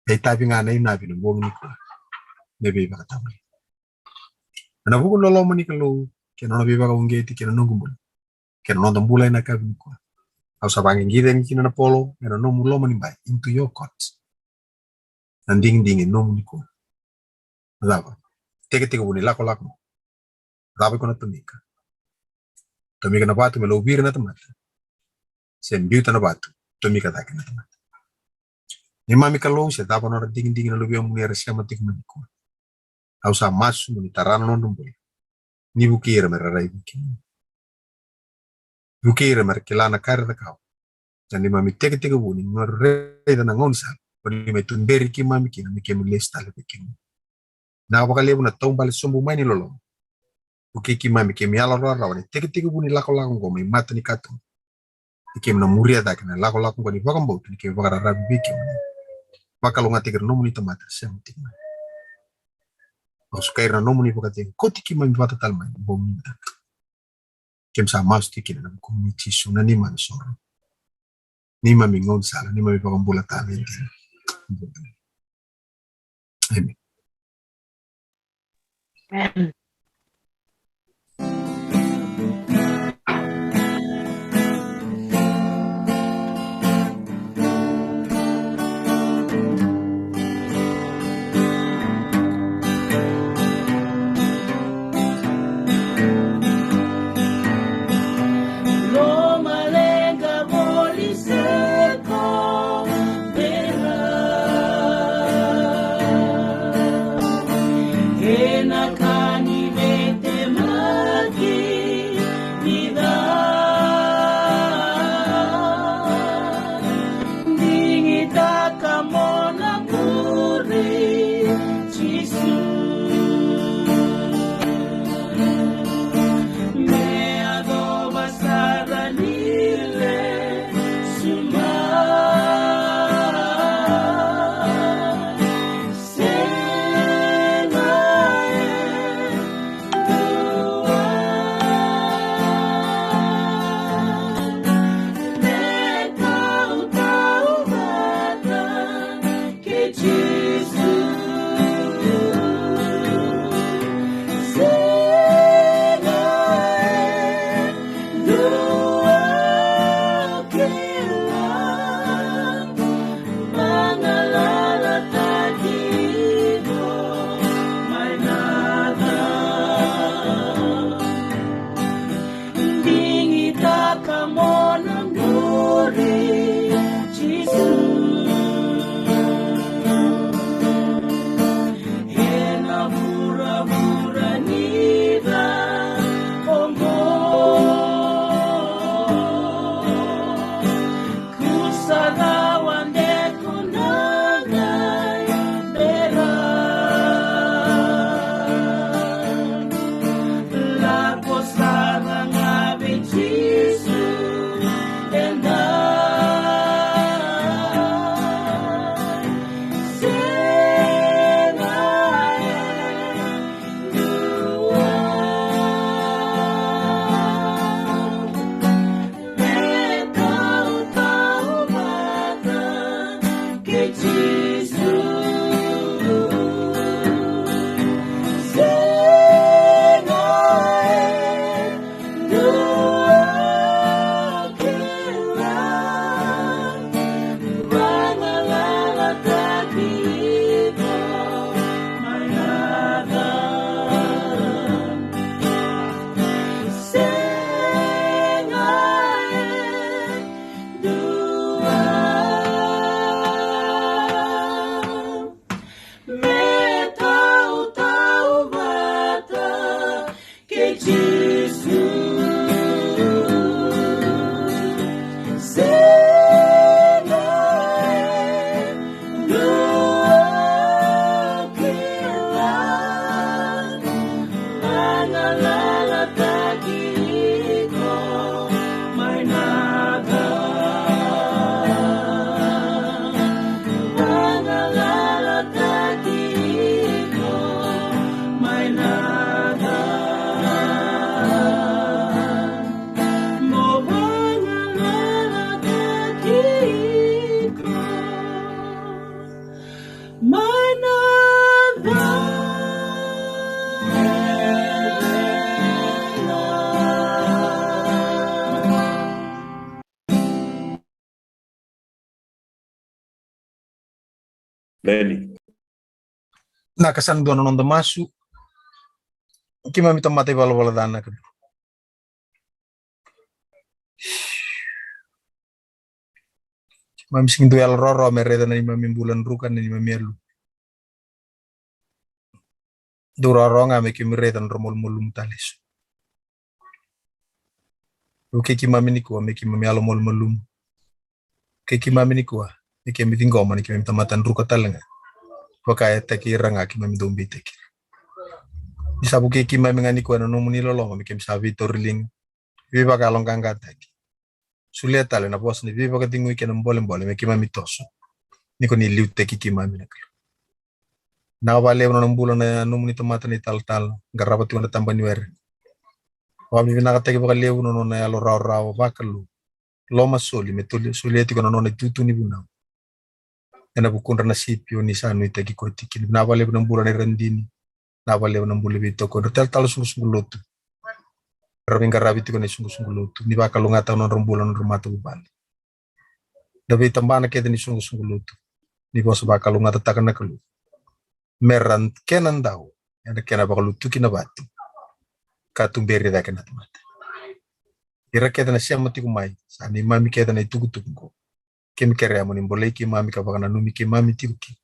E itavi ga na inavi na bogi nikua. Me veivakatavuli. Ena vuku ni loloma ni Kalou, kei na nona veivakauqeti, kei na noqu bula, kei na noda bula ena yakavi nikua. Au sa vaqiqi cake kina na polo, ena nomu loma ni bai, into your court. Na digidigi e nomu nikua. Na cava? Tekitekivu ni lakolako. Cava iko na tomika? Tomika na vatu me louviri na tamata. Se biuta na vatu, tomika cake na tamata. Neimami Kalou, se cava nodra digidigi na luvemuni era sema tiko mai nikua. Au sa masu mo ni tara na nodra bula. Ni vukei ira me ra rai vei kemuni. Vukei ira me ra kila na ka era cakava. Na neimami tekitekivu ni ra raica na gaunisala. Ko ni mai tuberi keimami kina me keimami lesu tale vei kemuni. Na vakalevu na taubale sobu mai ni loloma. Vukei keimami keimami yalo rawarawa ni tekitekivu ni lakolako oqo mai mata ni katuba. Ni keimami na muria cake na lakolako oqo ni vakabauta ni keimami vakararavi vei kemuni. Vakalougatataki ira na nomuni tamata era sema tiko mai. Vakasukai ira na nomuni vakacegu. Kauti keimami vata tale mai na bogi ni mataka. Keimami sa masu tiko kina ena vukumuni Jisu na neimami isoro. Neimami gaunisala, neimami vakabula tale e dina. Emeni. Emeni. Lomaleqa voli se ko bera. Ena ka ni veitemaki ni ca. Digitaka mo na muri Jisu. Me yacova sara ni lesu mai. Sega e dua me tautauvata kei Jisu. Sega e dua kila. Vagalalataki iko mai na ca. Digitaka mo na muri Jisu. Ena vuravura ni ca oqo. Kusa rawa de ko na qai bera. Lako sara ga vei Jisu eda. Sega e dua me tautauvata kei Jisu. Sega e dua kila. Vagalalataki iko mai na ca. Sega e dua me tautauvata kei Jisu. Sega e Beni. Na ka sa na dua na noda masu. Keimami tamata ivalavala ca na ka. Keimami sigi dua yalo rawarawa me raica na neimami bula druka, na neimami yalo. Dou rawarawa ga me keimami raica na nodra malumalumu tale eso. Vukei keimami nikua me keimami yalo malumalumu. Vukei keimami nikua me keimami ciqoma ni keimami tamata druka tale ga. Vaka e taki ira ga keimami dau beitaki. Ni sa vukei keimami ga nikua ena nomuni loloma me keimami sa veitauri liga, veivakayaloqaqataki. Solia tale na vosa ni veivakacegui kei na bolebole me keimami toso. Ni ko ni liutaki keimami na Kalou. Na vakalevu na nona bula na nomuni tamata na italatala, qarava tiko na taba ni were. Vakavinavinakataki vakalevu na nona yalo rawarawa vakalou. Loma soli me toli solia tiko na nona itutu ni vunau. Ena vukudra na sipi o ni sa nuitaki koya tiko kina. Vinaka vakalevu na bula na iradini. Vinaka vakalevu na bula veitokoni. Talatala soqosoqo lotu. Ra veiqaravi tiko na isoqosoqo lotu. Ni vakalougatataka na nodra bula na nodra matavuvale. Na veitabana kece ni soqosoqo lotu. Ni vosa vakalougatataka na Kalou. Me ra kena dau. Ena kena vakalutuki na vatu. Ka tuberi cake na tamata. Ira kece na sema tiko mai. Sa neimami kece na itukutuku qo. Keimami kerea mo ni bolei keimami ka vakananumi keimami tiko kina.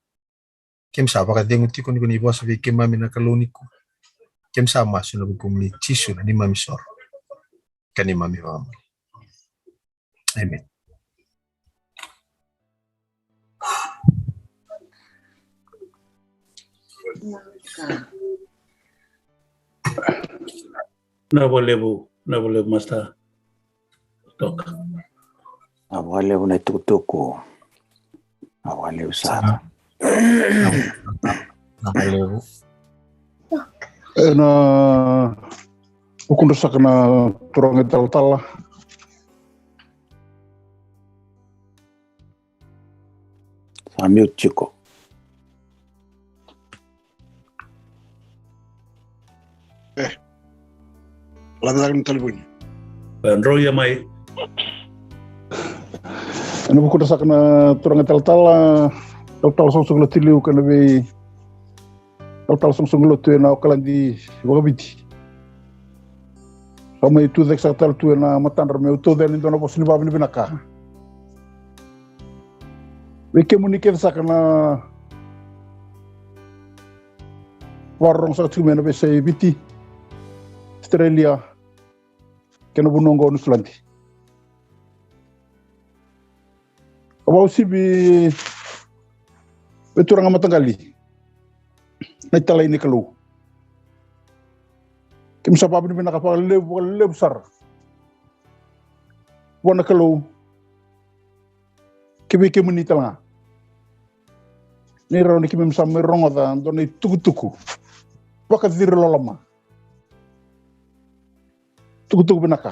Keimami sa vakacegu tiko ni ko ni vosa vei keimami na Kalou nikua. Keimami sa masu ena vukumuni Jisu na neimami isoro ka neimami iVakabula. Emeni. Vinaka vakalevu, vinaka vakalevu, Master. Toka. Vinaka vakalevu na itukutuku. Vinaka vakalevu sara. Vinaka vakalevu. Ena vukudra saka na turaga italatala. Sa mute tiko. E. Lave cake na talevoni. E, drau ia mai. Ena vukudra saka na turaga talatala, talatala soqosoqo lotu i liu kei na vei talatala soqosoqo lotu ena Okaladi vakaviti. Sa mai tu cake saka tale tu ena matadra meu tauca yani e dua na vosa ni vakavinavinaka vei kemuni kece saka na vakarorogo saka tiko mai ena veiyasai Viti, Australia, kei na vanua oqo Niusiladi. Au vakauasivi vei turaga mataqali na italai ni Kalou. Keimami sa vakavinavinaka vakalevu, vakalevu sara vua na Kalou. Kei vei kemuni tale ga ni rawa ni keimami sa mai rogoca e dua na itukutuku vakaciri loloma. Tukutuku vinaka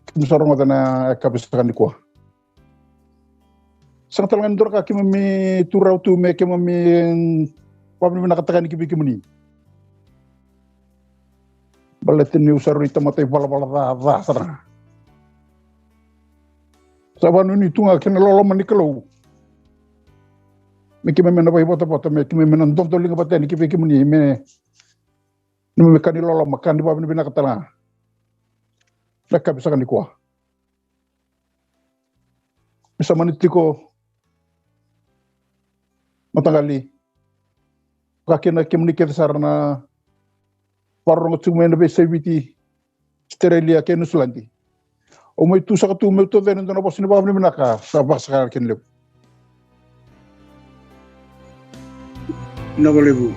keimami sa rogoca ena yakavi saka nikua. Sega tale ga ni dua na ka keimami tu rawa tu me keimami vakavinavinakataka yani ki vei kemuni. Baleta niu sa rui tamata ivalavala ca, ca sara ga. Sa vakanuinui tu ga kei na loloma ni Kalou me keimami na vakaivotavota, me keimami na dodoliga vata yani ki vei kemuni me, me ka ni loloma, ka ni vakavinavinaka tale ga. Na yakavi saka nikua me sa mani tiko mataqali, vaka kina kemuni kece sara na vakarorogo tiko mai ena veiyasai Viti, Australia kei Niusiladi. Au mai tu saka tu meu tauca yani e dua na vosa ni vakavinavinaka sa vakasakana kina levu. Vinaka vakalevu.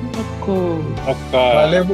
Vinaka. Vakalevu.